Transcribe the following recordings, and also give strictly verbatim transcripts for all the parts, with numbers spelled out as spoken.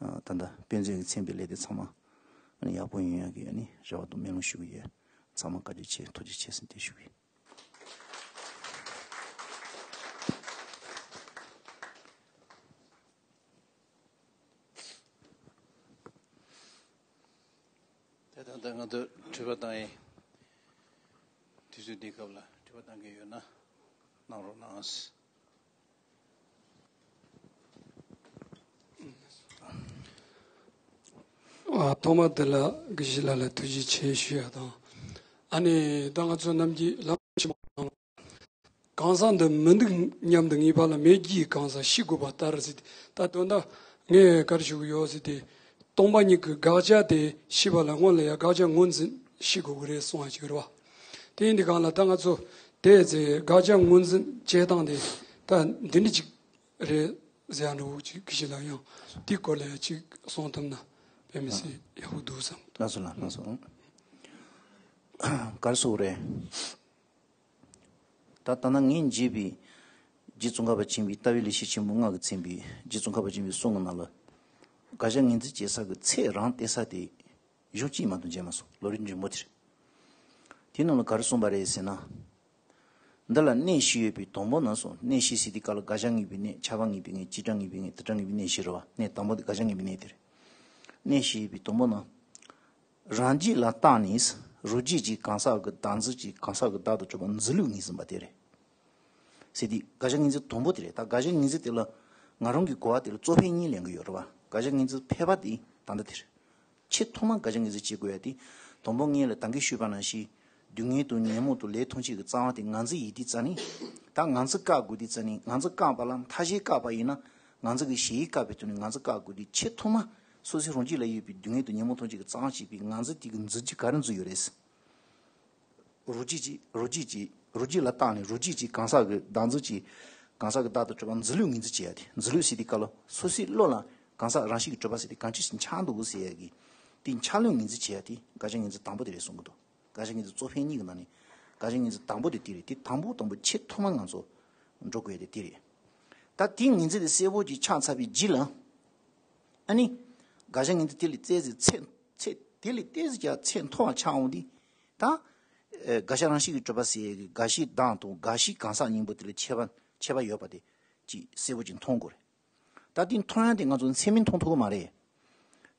ད་ལྟ་དཔེ་མཛོད་ཀྱི་མཚན་པའི་ལས་དེ་ཚང་མ་ཡག་པོ་ཡོང་ཡག་གི་རེ་བ་དང་སྨོན་ལམ་ཞུ་གི་ཡོད། ཚང་མ་བཀའ་དྲིན་ཆེ། ཐུགས་རྗེ་ཆེ་ཟེར་དེ་ཞུ་གི་ཡོད། དེ་དང་ད་ང་ཚོ་དྲི་བ་བཏང་ཡིན། དུས་ཚོད་འདི་སྐབས་ལ་དྲི་བ་བཏང་མཁན་ཡོད་ན་གནང་རོགས་གནང་། ཨ། ཐོག་མ་དེ་ལ་དགེ་བཤེས་ལགས་ལ་ཐུགས་རྗེ་ཆེ་ཞུ་ཡ་དང་། ཨ་ནི་ད་ང་ཚོ་ནམ་རྒྱུན་ལམ་ཞིག་མ། གང་ཟག་འདི་མི་འདུག་སྙམ་དུ་ངེས་པ་ལ་མེད་ཀྱི་གང་ཟག་ཤི་དགོས་པ་ལྟར་ཟེར་ཏེ། ད་དོན་དག་ངས་ག་རེ་ཞུ་གི་ཡོད་ཟེར་ཏེ། སྟོང་པ་ཉིད་ཀྱི་དགག་བྱ་དེ་ཤེས་པ་ལ་སྔོན་ལ་ཡང་དགག་བྱ་ངོས་འཛིན་ཤེས་དགོས་ཀྱི་རེད་གསུང་བ་ཅིག་རེད་བ། དེ་ཡིན་དུས་གང་ལ་ད་ང་ཚོ་དེ་ཚེ་དགག་བྱ་ངོས་འཛིན་བྱེད་སྟངས་དེ་ད་འདི་འདྲ་ཅིག་རེད་ཟེར་ཡ་འདྲ་བོ་ཅིག་གི་ཞིག་ལ་ཡང་དེའི་སྐོར་ལ་ཡང་ཅིག་གསུང་ཐུབ་ན་དཔེ་མི་སྲིད་ཡག་པོ་འདུག་བསམ། ལགས་སོ་ལགས་སོ། ག་རེ་ཟེར་དགོས་རེད། ད་ལྟ་ན་ངས་མཇལ་བའི་རྗེ་ཙོང་ཁ་པ་ཆེན་པོའི་ལྟ་བའི་ལེགས་བཤད་ཆེན་མོ་ལྔ་གིས་མཚན་པའི་རྗེ་ཙོང་ཁ་པ་ཆེན་པོའི་གསུང་གི་ནང་ལ། དགག་བྱ་ངོས་འཛིན་བྱེད་ས་གི་ཚད་རང་བལྟས་ས་དེ་གཞུང་གཅིག་མ་གཏོགས་མཇལ་མ་སོང་། ལོ་རིམ་རིང་པོ་དེར། དེའི་ནང་ལ་ག་རེ་གསུངས་པ་རེད་ཟེར་ན། འདི་ལ་གནས་བཞི་ཡོད་པའི་དང་པོ་ན་སོང་། གནས་བཞི་ཟེར་དུས་སྐབས་ལ་དགག་བྱ་ངེས་པའི་གནས། ཁྱབ་པ་ངེས་པའི་གནས། བྱེ་བྲག་ངེས་པའི་གནས། དེ་འདྲ་ངེས་པའི་གནས་བཞི་རེད་བ། གནས་དང་པོ་དེ་དགག་བྱ་ངེས་པའི་གནས་དེ་རེད། གནས་བཞི་ཡོད་པའི་དང་པོ་ན། རང་རྒྱུད་ལ་བརྟགས་ནས། རང་རྒྱུད་ཀྱི་གང་ཟག་གི་བདག་འཛིན་གྱི་གང་ཟག་གི་བདག་ཏུ་གྲུབ་པ་འཛིན་ལུགས་ངོས་འཛིན་པ་དེ་རེད། ཟེར་དུས་དགག་བྱ་ངོས་འཛིན་དང་པོ་དེ་རེད། ད་དགག་བྱ་ངོས་འཛིན་དེ་ལ་ང་རང་གི་གོ་བ་དེ་ལ་གཙོ་ཕལ་གཉིས་ལེན་གྱི་ཡོད་རེད་བ། དགག་བྱ་ངོས་འཛིན་ཕལ་པ་དེ་ད་ལྟ་དེ་རེད། ཆེས་ཐོག་མར་དགག་བྱ་ངོས་འཛིན་བྱེད་དགོས་ཡ་དེ། དང་པོ་ངས་ལ་ད་གིན་ཞུས་པ་ནང་བཞིན། སྡུག་བསྔལ་དང་ཉོན་མོངས་དང་ལས་ཐམས་ཅད་ཀྱི་རྩ་བ་དེ་ང་ཚོ་ཡིན་དུས་ཙ་ནི། ད་ང་ཚོ་བཀག་དགོས་དུས་ཙ་ནི། ང་ཚོ་བཀག་པ་ལ་མཐའ་གཞན་བཀག་པ་ཡིན་ན། ང་ཚོ་གི་གཞི་བཀག་པའི་དོན་ནི་ང་ཚོ་བཀག་དགོས་དུས། ཆེས་ཐོག་མ་སོ་སོའི་རང་རྒྱུད་ལ་ཡོད་པའི་སྡུག་བསྔལ་དང་ཉོན་མོངས་ཐམས་ཅད་ཀྱི་རྩ་བ་བྱས་པའི་ང་ཚོ་དེ་གི་འཛིན་རྒྱུ་ག་རེ་འཛིན་ཡོད་རེད། རང་རྒྱུད་ཀྱི་རང་རྒྱུད་ཀྱི་རང་རྒྱུད་ལ་བརྟགས་ནས། རང་རྒྱུད་ཀྱི་གང་ཟག་གི་བདག་འཛིན་གྱི་གང་ཟག་གི་བདག་ཏུ་གྲུབ་པ་འཛིན་ལུགས་ངོས་འཛིན་བྱེད་ཡ་དེ། འཛིན་ལུགས་ཟེར་དུས་སྐབས་ལ་སོ་སོའི་བློ་ལ་གང་ཟག་རང་བཞིན་གྱིས་གྲུབ་པ་ཟེར་དེ་གང་ཅི་ཞིག་འཆར་འདུག་ཟེར་ཡ་གི། དེ་འཆར་ལུགས་ངོས་འཛིན་བྱེད་ཡ་དེ་དགག་བྱ་ངོས་འཛིན་དང་པོ་དེ་རེད་གསུང་གི་འདུག། དགག་བྱ་ངོས་འཛིན་གཙོ་ཕལ་གཉིས་ཀྱི་ནང་ནས་དགག་བྱ་ངོས་འཛིན་དང་པོ་དེ་དེ་རེད། དེ་དང་པོ་དང་པོ་ཆེས་ཐོག་མར་ང་ཚོ་འགྲོ་དགོས་ཡ་དེ་དེ་རེད། ད་དེ་ངོས་འཛིན་དེ་གསལ་པོ་ཅིག་ཆགས་ཚར་བའི་རྗེས་ལ། ཨ་ནི། དགག་བྱ་ངོས་འཛིན་དེ་ལས་ཏོག་ཙམ་ཚད་ཚད་དེ་ལས་ཏོག་ཙམ་ཀྱང་ཚད་མཐོ་བ་ཆགས་འོང་དུས། ད། ཨེ། དགག་བྱ་རང་བཞིན་གྱིས་གྲུབ་པ་ཟེར་ཡ་གི་དགག་གཞི་བདག་དང་དགག་གཞི་གང་ཟག་གཉིས་པོ་དེ་ལ་ཁྱད་པར་ཁྱད་པར་ཡོད་པ་དེ་ཅིག་གསལ་པོ་ཅིག་མཐོང་དགོས་རེད། ད་དེ་མཐོང་ཡ་དེ་ང་ཚོ་མཚན་མས་མཐོང་ཐུབ་ཀྱི་མ་རེད།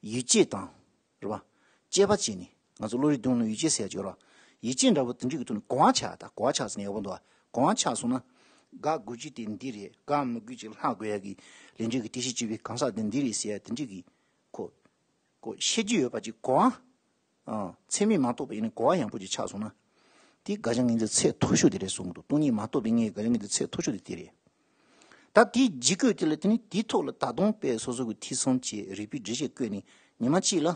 ཡིད་དཔྱོད་དང་། རེད་བ། དཔྱད་པ་བྱས་ནས། ང་ཚོ་བློ་རིག་སྡོམ་ལ་ཡིད་དཔྱོད་ཟེར་ཡ་ཅིག་ཡོད་རེད་བ། ཡིད་དཔྱོད་འདྲ་པོ་དེ་འདྲ་གི་ཐོག་ནས་གོ་བ་ཆགས། ད་གོ་བ་ཆགས་ཟེར་ན་ཡག་པོ་འདུག་བ། གོ་བ་ཆགས་སོང་ན། དགག་དགོས་རྒྱུ་དེ་འདི་རེད། དགག་མི་དགོས་ཅིག་ལྷག་དགོས་ཡ་གི་ལས་འབྲས་ཀྱི་རྟེན་གཞི་བྱས་པའི་གང་ཟག་དེ་འདི་རེད་ཟེར་ཡ་དེ་འདྲ་གི། ཁོ། ཁོ་ཤེས་རྒྱུ་ཡོད་པ་ཅིག་གོ་བ། ཨ། ཚད་མས་མ་རྟོགས་པ་ཡིན་ན་གོ་བ་ཡང་པོ་ཅིག་ཆགས་སོང་ན། དེ་དགག་བྱ་ངོས་འཛིན་ཚད་མཐོ་ཤོས་དེ་རེད་གསུང་གི་འདུག། སྟོང་ཉིད་མ་རྟོགས་པའི་ངའི་དགག་བྱ་ངོས་འཛིན་ཚད་མཐོ་ཤོས་དེ་དེ་རེད། ད་དེའི་རྒྱུད་བཀོད་དེ་ལ་དེ་ནི་དེའི་ཐོག་ལ་ད་དུང་དཔེ་སོ་སོ་གི་ཐོས་བསམ་བྱས། རིགས་པའི་འགྲེལ་བཤད་བཀོད་ནས་ཉི་མ་གཅིག་ལ།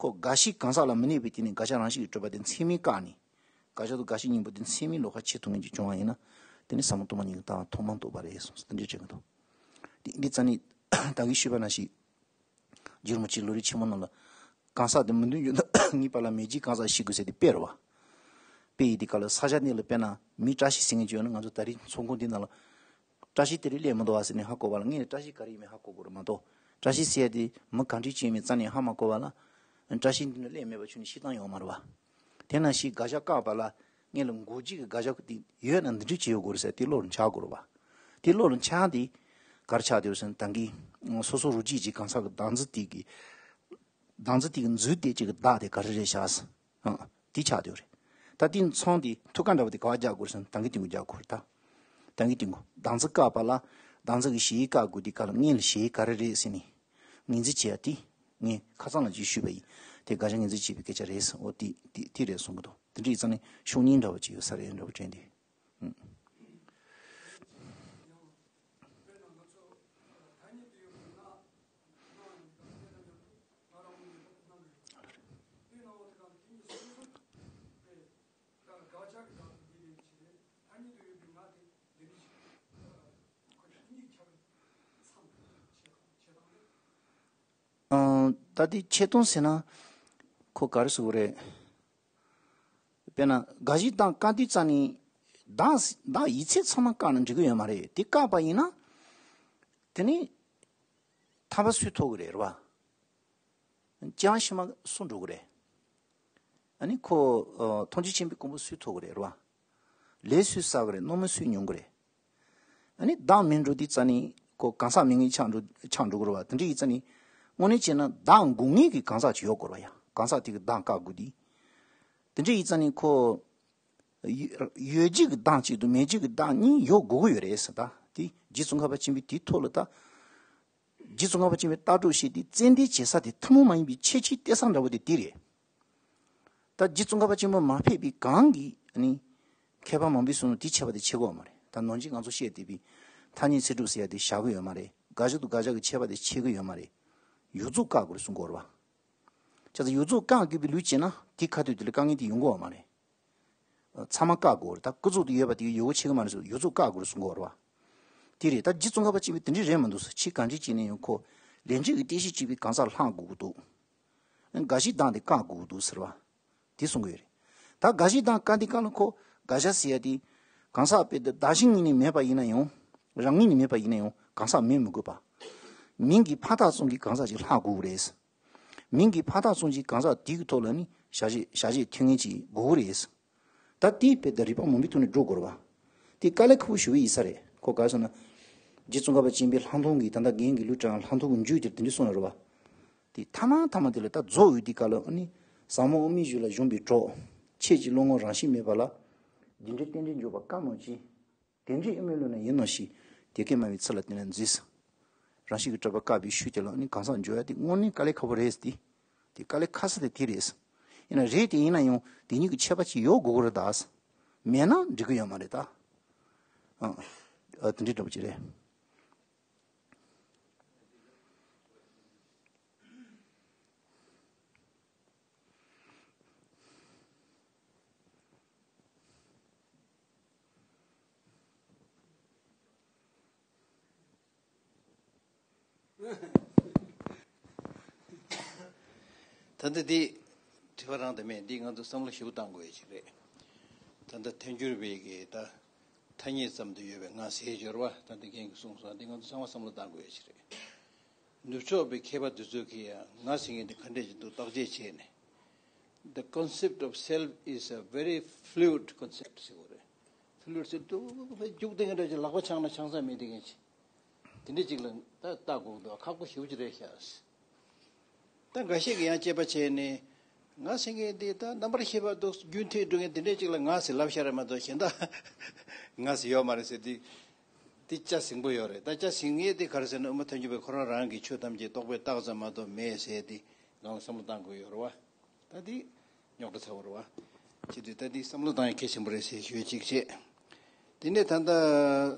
ཁོ་དགག་གཞི་གང་ཟག་ལ་མི་གནས་པའི་དེ་ནི་དགག་བྱ་རང་བཞིན་གྱིས་གྲུབ་པ་དེ་མཚན་མས་བཀག་ནས། དགག་བྱ་དང་དགག་གཞི་གཉིས་པོ་དེ་མཚན་མའི་ལོགས་ཀ་ཕྱེ་ཐུབ་མཁན་ཅིག་བྱུང་བ་ཡིན་ན། དེ་ནི་ཟབ་མོ་སྟོང་པ་ཉིད་ཀྱི་ལྟ་བ་ཐོག་མར་རྟོགས་པ་རེད་གསུངས་སོ། དེ་འདྲའི་བྱེད་ཀྱི་འདུག། དེ་འདི་རྩ་ནས་ད་གིན་ཞུས་པ་ནང་བཞིན། རྒྱུ་རིན་པོ་ཆེའི་ལམ་རིམ་ཆེན་མོ་ནང་ལ། གང་ཟག་དེ་མི་མཐུན་ཡོད་ན་ངེས་པ་ལ་མེད་ཀྱི་གང་ཟག་ཤི་དགོས་ཟེར་དེ་དཔེ་རེད་བ། དཔེ་ཡིན་དུས་སྐབས་ལ་ས་ཆ་འདི་ལ་དཔེར་ན་མི་བཀྲ་ཤིས་ཟེར་མཁན་ཅིག་ཡོད་ན། ང་ཚོ་ད་རེས་ཚོགས་ཁང་འདི་ནང་ལ། བཀྲ་ཤིས་དེ་རིང་སླེབས་མི་འདུག་བ་ཟེར་ནས་ཧ་གོ་བ་ལ། ངས་བཀྲ་ཤིས་ག་རེ་ཡིན་མིན་ཧ་གོ་དགོས་རེད་མ་གཏོགས། བཀྲ་ཤིས་ཟེར་ཡ་དེ་མི་གང་འདྲ་ཅིག་ཡིན་མིན་རྩ་ནས་ཧ་མ་གོ་བ་ལ། བཀྲ་ཤིས་འདི་ནས་སླེབས་མེད་པ་ཁྱོན་ནས་ཤི་སྟངས་ཡོད་མ་རེད་བ། དེ་ནང་བཞིན་དགག་བྱ་བཀག་པ་ལ། ངེད་ལ་འགོག་བྱེད་ཀྱི་དགག་བྱ་དེ་ཡོད་ན་འདི་འདྲ་ཅིག་ཡོད་དགོས་རེད་ཟེར་དེ་བློ་ལ་འཆར་དགོས་རེད་བ། དེ་བློ་ལ་འཆར་དེ་ག་རེ་ཆགས་བསྡད་ཡོད་ཟེར་ན། ད་གིན་སོ་སོ་རང་རྒྱུད་ཀྱི་གང་ཟག་གི་བདག་འཛིན་དེ་གི། བདག་འཛིན་དེ་གི་འཛུལ་དེ་ཅིག་གི་བདག་དེ་ག་རེ་རེད་བཞག་ཟེར། ཨང་། དེ་ཆགས་བསྡད་ཡོད་རེད། ད་དེ་མཚོན་དེ་ཐུག་ཀ་འདྲ་པོ་དེ་ག་པར་རྒྱག་དགོས་རེད་ཟེར་ན། ད་གིན་སྟེང་གི་རྒྱག་དགོས་རེད་ད། ད་གིན་སྟེང་གི་བདག་འཛིན་བཀག་པ་ལ། བདག་འཛིན་གྱི་གཞི་བཀག་དགོས་དུས་སྐབས་ལ་ངེད་ལ་གཞི་ག་རེ་རེད་ཟེར་ནས། ངོས་འཛིན་བྱེད་ཡ་དེ། ངས་ཁ་སང་ལ་ཅིག་ཞུས་པ་ཡིན། དེ་དགག་བྱ་ངོས་འཛིན་བྱེད་པའི་སྐད་ཆ་རེད་ཟེར། འོ་དེ་དེ་དེ་རེད་གསུང་གི་འདུག། དེ་འདྲ་ཡིན་ཙང་ནས་ཤོག་སྙིང་འདྲ་པོ་ཅིག་ཡོད་ས་རེད་འདྲ་པོ་དྲན་དེ། ཨང་། ཨང་། ད་དེ་ཆེ་མཐོང་ཟེར་ན། ཁོ་ག་རེ་ཟེར་དགོས་རེད། དཔེར་ན་དགག་གཞི་བདག་བཀག་དུས་ཙམ་ནས། བདག་བདག་ཡིད་ཚད་ཚང་མ་བཀག་ན་འགྲིག་གི་ཡོད་མ་རེད། དེ་བཀག་པ་ཡིན་ན། དེ་ནི། ཐར་པ་སུས་ཐོབ་ཀྱི་རེད། རེད་བ། སྤྱན་ཕྱི་མ་སུ་འགྲོ་གི་རེད། ཨ་ནི་ཁོ་ཨ་ཐམས་ཅད་མཁྱེན་པའི་གོ་འཕང་སུས་ཐོབ་ཀྱི་རེད། རེད་བ། ལས་སུས་བསགས་ཀྱི་རེད། གནོད་མེད་སུས་མྱོང་གི་རེད། ཨ་ནི་བདག་མེད་འགྲོ་དུས་ཙ་ནི་ཁོ་གང་ཟག་མེད་མཁན་ཆགས་འགྲོ་ཆགས་འགྲོ་གི་རེད་བ། དེ་འདྲ་ཡིན་ཙ་ནི་དངོས་གནས་བྱས་ན་བདག་དགོས་ངེས་ཀྱི་གང་ཟག་ཅིག་ཡོད་དགོས་རེད་བ་ཡ། གང་ཟག་དེ་གི་བདག་བཀག་དགོས་དུས། དེ་འདྲ་ཡིན་ཙ་ནི་ཁོ། ཡོད་ཡོད་བྱེད་ཀྱི་བདག་གཅིག་དང་མེད་བྱེད་ཀྱི་བདག་གཉིས་ཡོད་དགོས་ཀྱི་ཡོད་རེད་ཟེར། ད་དེ་རྗེ་ཙོང་ཁ་པ་ཆེན་པོས་དེའི་ཐོག་ལ་ད། རྗེ་ཙོང་ཁ་པ་ཆེན་པོའི་ལྟ་གྲུབ་ཞེས་དེ་ཙན་དན་བྱེད་ས་དེ་ཐུན་མོང་མ་ཡིན་པའི་ཁྱད་ཆོས་གཏད་ས་འདྲ་བོ་དེ་དེ་རེད། ད་རྗེ་ཙོང་ཁ་པ་ཆེན་པོ་མ་ཕེབས་པའི་གོང་གི་ཨ་ནི་མཁས་པ་མང་པོས་གསུངས་ནོ་དེ་འཆད་པ་དེ་འཆད་ཀྱི་ཡོད་མ་རེད། ད་ནང་བཞིན་ང་ཚོ་བཤད་བསྡད་པའི་ཐ་སྙད་ཚིག་གྲུབ་ཟེར་ཡ་དེ་བཞག་གི་ཡོད་མ་རེད། དགག་བྱ་དང་དགག་བྱ་གི་འཆད་པ་དེ་འཆད་ཀྱི་ཡོད་མ་རེད། ཡོངས་རྫོགས་བཀག་དགོས་རེད་གསུང་གི་ཡོད་རེད་བ། བྱས་ཙང་ཡོངས་རྫོགས་བཀག་དགོས་པའི་ལུགས་བྱས་ན་དེ་ཁ་ཐུག་དེ་ལ་དཀའ་ངལ་དེ་ཡོང་གི་ཡོད་མ་རེད། ཚང་མ་བཀག་དགོས་རེད། ད་སྐུ་གཟུགས་དེ་ཡོད་པ་དེ་ཡོད་གོ་ཆེ་གི་མ་རེད་ཟེར། ཡོངས་རྫོགས་བཀག་དགོས་རེད་གསུང་གི་ཡོད་རེད་བ། དེ་རེད། ད་རྗེ་ཙོང་ཁ་པ་ཆེན་པོས་དེ་འདྲའི་རེད་མ་འདུག་ཟེར། ཕྱིས་གང་ཅི་བྱས་ནས་ཡང་ཁོ་ལས་འབྲས་ཀྱི་རྟེན་གཞི་བྱས་པའི་གང་ཟག་ལྷག་དགོས་ཀྱི་འདུག། དགག་བྱའི་གདངས་དེ་བཀག་དགོས་ཀྱི་འདུག་ཟེར་བ། དེ་གསུང་གི་ཡོད་རེད། ད་དགག་བྱའི་གདངས་བཀག་དུས་སྒང་ལ་ཁོ་དགག་བྱ་ཟེར་ཡ་དེ། གང་ཟག་དཔེ་དེ་བདག་གཞན་གཉིས་ནས་མེད་པ་ཡིན་ན་ཡང་། རང་ངོས་ནས་མེད་པ་ཡིན་ན་ཡང་གང་ཟག་མེད་མི་དགོས་པ། མིང་གི་ཕར་ཐག་ཙམ་གྱི་གང་ཟག་ཅིག་ལྷག་དགོས་ཀྱི་རེད། མིང་གི་ཕར་ཐག་ཙམ་གྱི་གང་ཟག་དེ་གི་ཐོག་ལ་ནི་བྱ་བྱེད་བྱ་བྱེད་ཐོན་མཁན་ཅིག་དགོས་ཀྱི་རེད། ད་དེའི་དཔེ་དེ་རིགས་པ་མང་པོའི་ཐོག་ནས་འགྲོ་དགོས་རེད་བ། དེ་དཀའ་ལས་ཁག་པོ་ཞེ་པོ་ཡིན་ས་རེད། ཁོ་ག་རེ་ཟེར་ན། རྗེ་ཙོང་ཁ་པ་ཆེན་པོའི་ལྷག་མཐོང་གི་ད་ལྟ་རྒན་གྱི་ལུས་དྲན་ལྷག་མཐོང་གི་མཇུག་དེར་དེ་འདྲ་གསུངས་ཡོད་རེད་བ། དེ་ཐ་མ་ཐ་མ་དེ་ལ་ད་རྫོགས་ཡོད་དུས་སྐབས་ལ་ཨ་ནི། ཟབ་མོ་དབུ་མའི་གཞུང་ལ་གཞོམ་པའི་གྲོགས། ཁྱེད་ཀྱི་བློ་ངོར་རང་བཞིན་མེད་པ་ལ། རྒྱུ་འབྲས་རྟེན་འབྲེལ་འཇོག་པ་སྐབས་ནང་བཞིན། དེ་འདྲའི་དབུ་མའི་ལུགས་ན་ཡིན་ནོ་ཞེས་དེ་སྐད་སྨྲ་བའི་ཚུལ་ལ་བརྟེན་ནས་མཛོད། རང་བཞིན་གྱིས་གྲུབ་པ་བཀག་པའི་ཤུགས་ཀྱིས་ལ་ནི་གང་ཟག་འཇོག་ཡ་དེ་དངོས་གནས་དཀའ་ལས་ཁག་པོ་རེད་དེ། དེ་དཀའ་ལས་ཁག་ས་དེ་དེ་རེད། ཡིན་ན་རེད་དེ་ཡིན་ན་ཡང་དེ་གཉིས་ཀྱི་ཁྱད་པར་ཅིག་ཡོད་དགོས་ཀྱི་རེད་ད། མེད་ན་འགྲིག་གི་ཡོད་མ་རེད་ད། ཨ། ཨ། དེ་འདྲའི་འདྲ་པོ་ཅིག་རེད། ད་ལྟ་འདི་དྲི་བ་རང་དེ་མེད། འདི་ང་ཚོ་བསམ་བློ་ཞིབ་བཏང་དགོས་ཡ་ཅིག་རེད། ད་ལྟ་ཐལ་འགྱུར་བའི་གི་ད་ཐ་སྙད་ཙམ་དུ་ཡོད་པའི་ང་ཟེར་སྦྱོར་བ་ད་ལྟ་རྒན་གྱིས་གསུངས་སོང་། འདི་ང་ཚོ་ཚང་མ་བསམ་བློ་བཏང་དགོས་ཡ་ཅིག་རེད། ནུབ་ཕྱོགས་པའི་མཁས་པ་འདི་ཚོ་གིས་ཡང་ང་ཟེར་མཁན་འདི་ག་འདྲས་ཅིག་འདུག་བརྟག་དཔྱད་བྱས་ནས། The concept of self is a very fluid concept ཟེར་གོ་རེད། fluid ཟེར་དུ་ཕར་རྒྱུག་བསྡད་མཁན་འདྲ་ཅིག་ལག་པ་འཆང་ན་འཆང་ས་མེད་བསྡད་མཁན་ཅིག་དེ་འདྲས་ཅིག་ལ་ད་ལྟ་དགོས་འདུག་ཁག་པོ་ཞེ་པོ་ཅིག་རེད་ཤག་ད་འགའ་ཤས་ཀྱིས་ཡང་དཔྱད་པ་བྱས་ནས། ང་ཟེར་མཁན་འདི་ད་རྣམ་པར་ཤེས་པ་འདུག་རྒྱུན་མཐུད་འགྲོ་མཁན་དེ་འདྲས་ཅིག་ལ་ང་ཟེར་ལབ་ཤ་རེད་མ་གཏོགས་གཞན་དག་ང་ཟེར་ཡོད་མ་རེད་ཟེར་དུས། དེ་སྐྱ་ཟིང་པོ་ཡོད་རེད། ད་སྐྱ་ཟིང་ངེས་དེ་ག་རེ་ཟེར་ན་དབུ་མ་ཐལ་འགྱུར་བས་ཁོ་རང་རང་གི་ཆོས་ཐམས་ཅད་རྟོག་པས་བཏགས་ཙམ་མ་གཏོགས་མེད་ཟེར་དེ་སྒང་ལ་བསམ་བློ་བཏང་དགོས་ཡོད་རེད་བ། ད་དེ་རྙོག་དྲ་ཚ་བོ་རེད་བ། བྱེད་དུས་ད་དེ་བསམ་བློ་བཏང་ཡ་གལ་ཆེན་པོ་རེད་ཟེར་ཞུ་ཡ་གཅིག་བྱས། དེ་ནས་ད་ལྟ་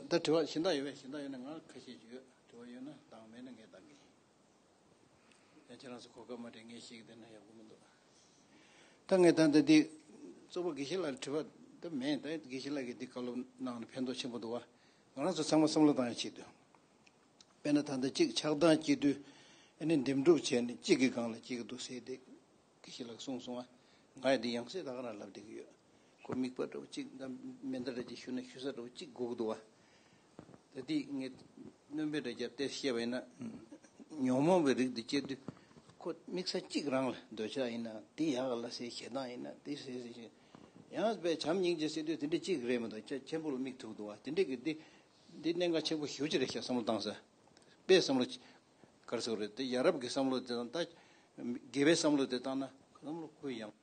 ད་དྲི་བ་གཞན་དག་ཡོད་པས། གཞན་དག་ཡོད་ན་ང་ཁ་ཤས་ཅིག་ཡོད། དྲི་བ་ཡོད་ན་བཏང་། མེད་ན་ངས་བཏང་གི་ཡིན། ཡང་ཁྱེད་རང་ཚོ་གོ་སྐབས་མ་སྤྲད་ངས་ཤེས་ཀྱི་བསྡད་ན་ཡག་པོ་མི་འདུག་ད་ངས་ད་ལྟ་འདི་གཙོ་བོ་དགེ་བཤེས་ལགས་ལ་དྲི་བ་ད་མེད། ད་དགེ་བཤེས་ལགས་ཀྱིས་འདི་བཀའ་སློབ་གནང་ནས་ཕན་ཐོགས་ཆེན་པོ་འདུག་བ། ང་རང་ཚོ་ཚང་མ་བསམ་བློ་བཏང་ཡ་ཆེད་དུ། དཔེར་ན་ད་ལྟ་གཅིག་ཆགས་སྡང་སྐྱེ་དུས་ཨ་ནི་འདེམས་སྒྲུག་བྱས་ནས་གཅིག་གི་སྒང་ལ་གཅིག་འདུག་ཟེར་ཏེ། དགེ་བཤེས་ལགས་གསུངས་སོང་ང་། ང་ཡི་འདི་ཡང་སེ་ད་ག་རང་ལབ་བསྡད་ཀྱི་ཡོད། ཁོ་དམིགས་པ་འདྲ་བོ་གཅིག་ད་མེ་མདའ་འདྲ་ཅིག་གཞུ་ན་གཞུ་ས་འདྲ་བོ་གཅིག་དགོས་ཀྱི་འདུག་བ། ད་འདི་ངས་སྣོན་པ་འདྲ་བརྒྱབ་སྟེ་བཤད་པ་ཡིན་ན། ཉོན་མོངས་པའི་རིགས་འདི་སྐྱེ་དུས་ཁོ་དམིགས་ས་གཅིག་རང་ལ་འདོད་ཆགས་ཡིན་ན་དེ་ཡག་ལ་ཟེར། ཞེ་སྡང་ཡིན་ན་དེ་ཟེར་ཟེར་བཞིན། ཡང་དཔེ་བྱམས་སྙིང་རྗེ་ཟེར་དུས་དེ་འདྲ་གཅིག་རེད་མ་གཏོགས་ཆེ་ཆེན་པོ་ལ་དམིགས་ཐུབ་འདུག་བ། དེ་འདྲ་གི་འདི་འདི་གནད་འགག་ཆེན་པོ་ཞེ་པོ་ཅིག་རེད་ཤག་བསམ་བློ་བཏང་ས། དཔེ་བསམ་བློ་ག་རེ་ཟེར་དགོས་རེད། དེ་ཡ་རབས་ཀྱི་བསམ་བློ་དེ་དང་ད་དགེ་བའི་བསམ་བློ་དེ་བཏང་ན་བསམ་བློ་ཁོ་ཡང་།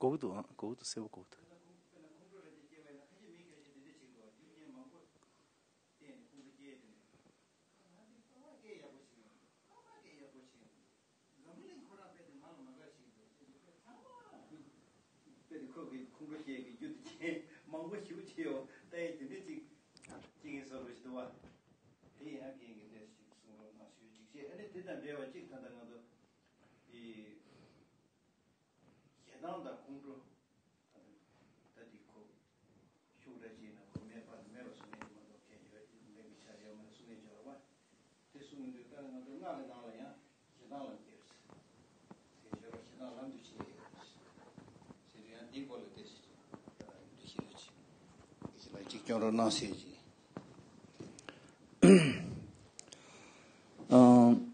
གོ་གི་འདུག་ཨང་། གོ་གི་འདུག་གསལ་པོ་གོ་གི་འདུག་དཔེ་དེ་ཁོ་གི་ཁོང་ཁྲོ་སྐྱེ་གི་རྒྱུ་དེ་ཅན་མང་པོ་ཞིག་བྱས་ཡོད། ད་ཡིན་དེ་འདྲ་ཅིག་ཅིག་ཡིན་བཟོ་དགོས་ཞིག་འདུག་བ། དེ་ཡང་རྒན་གྱི་འདྲ་ཞིག་གསུང་རོགས་གནང་ཞུ་ཅིག་བྱས། ཨ་ནི། དེ་དང་འབྲེལ་བ་གཅིག་ད་ལྟ་ང་ཚོ་དེ་ཞེ་སྡང་དང་ཁོང་ཁྲོ། ད་དེ་ཁོ་ཤུགས་རེ་བྱས་ན་ཁོ་མེད་པ་ནི་མེད་པ་གསུང་ནས་མ་གཏོགས་ཁྱད་ཡོད་མེད་པའི་ཆ་ཡོད་མ་གསུང་ནས་སྦྱོར་བ། དེ་གསུང་གི་འདུག་ད་ང་ཚོ་སྔགས་ཀྱི་ནང་ལ་ཡང་ཞེ་སྡང་ལ་སྐྱེས། དེ་སྦྱོར་བ་ཞེ་སྡང་ལམ་དུ་ཕྱིན་ཡོད། ཟེར་དུས་ཡང་འདིའི་སྐོར་ལ་བལྟས་ཟེར་གྱི་འདུག་ཞེས་ལ་ཅིག་ཞེས་ལ་ཅིག་སྐྱོན་རོགས་གནང་ཟེར་གྱི། ཨང་།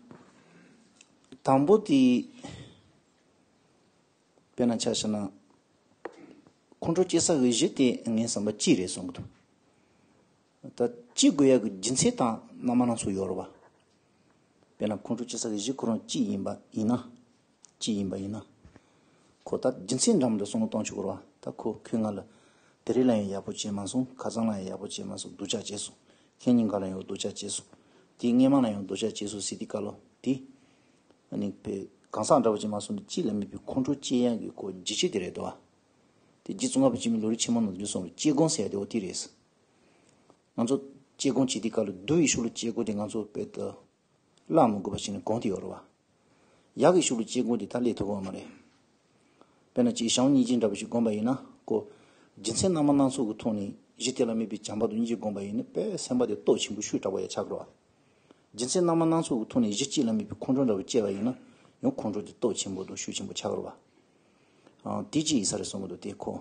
དང་པོ་དེ། དཔེར་ན་ཆ་བཞག་ན། ཁོང་ཁྲོ་སྐྱེ་ས་གི་གཞི་དེ་ངའི་བསམ་པ་གཅིག་རེད་གསུང་གི་འདུག་ད་གཅིག་དགོས་ཡག་གི་རྒྱུ་མཚན་དང་རྣམ་པ་སྣ་ཚོགས་ཡོད་རེད་བ། དཔེར་ན་ཁོང་ཁྲོ་སྐྱེ་ས་གི་གཞི་ཁོ་རང་གཅིག་ཡིན་པ་ཡིན་ན། གཅིག་ཡིན་པ་ཡིན་ན། ཁོ་ད་རྒྱུ་མཚན་འདྲ་མི་འདྲ་གསུང་ལ་གཏོང་ཆོག་གི་རེད་བ། ད་ཁོ་ཁོས་ང་ལ་དེ་རིང་ལ་ཡང་ཡག་པོ་བྱས་མ་སོང་། ཁ་སང་ལ་ཡང་ཡག་པོ་བྱས་མ་སོང་། སྡུག་ཅག་བྱས་སོང་། ཁེ་ཉིན་ག་ལ་ཡང་སྡུག་ཅག་བྱས་སོང་། དེའི་སྔས་མ་ལ་ཡང་སྡུག་ཅག་བྱས་སོང་ཟེར་དུས་སྐབས་ལ་དེ། ཨ་ནི་པའི་གང་ཟག་འདྲ་བོ་ཅིག་མ་སོང་ན་གཅིག་ལ་མེད་པའི་ཁོང་ཁྲོ་སྐྱེ་ཡག་གི་ཁོ་རྒྱུ་ཆ་དེ་རེད་དོ། དེ་རྗེ་ཙོང་ཁ་པ་འཆི་མེད་ལོ་རྒྱུས་ཆེན་མོ་ནང་དུ་གསུངས་པའི་སྐྱེ་སྒོ་ཟེར་ཡ་དེ་འོ་དེ་རེད། ང་ཚོ་སྐྱེ་སྒོ་བྱེད་དུས་སྐབས་ལ་སྡུག་གི་ཤུགས་ལ་སྐྱེ་སྒོ་དེ་ང་ཚོ་དཔེ་ད་བརླག་མི་དགོས་པ་ཞིག་ནས་གོང་དུ་ཡོད་རེད་བ། ཡག་གི་ཤུགས་ལ་སྐྱེ་སྒོ་དེ་ད་སླེབས་ཐུབ་ཀྱི་ཡོད་མ་རེད། དཔེར་ན་ཅིག་བྱམས་སྙིང་རྗེ་འདྲ་བོ་ཞིག་བསྒོམ་པ་ཡིན་ན་ཁོ། རྒྱུ་མཚན་རྣམ་པ་སྣ་ཚོགས་ཀྱི་ཐོག་ནས་གཞི་དེ་ལ་དམིགས་པའི་བྱམས་པ་དང་སྙིང་རྗེ་བསྒོམ་པ་ཡིན་ན་དཔེ་སེམས་པ་དེ་སྟོབས་ཆེན་པོ་ཤུགས་དྲག་པོ་ཡང་ཆགས་ཀྱི་རེད་བ། རྒྱུ་མཚན་རྣམ་པ་སྣ་ཚོགས་ཀྱི་ཐོག་ནས་གཞི་གཅིག་ལ་དམིགས་པའི་ཁོང་ཁྲོ་འདྲ་བོ་སྐྱེས་པ་ཡིན་ན་ཡང་ཁོང་ཁྲོ་དེ་སྟོབས་ཆེན་པོ་དང་ཤུགས་ཆེན་པོ་ཆགས་ཀྱི་རེད་བ། ཨང་། དེ་གཅིག་ཡིན་ས་རེད་གསུང་གི་འདུག་དེ་ཁོ།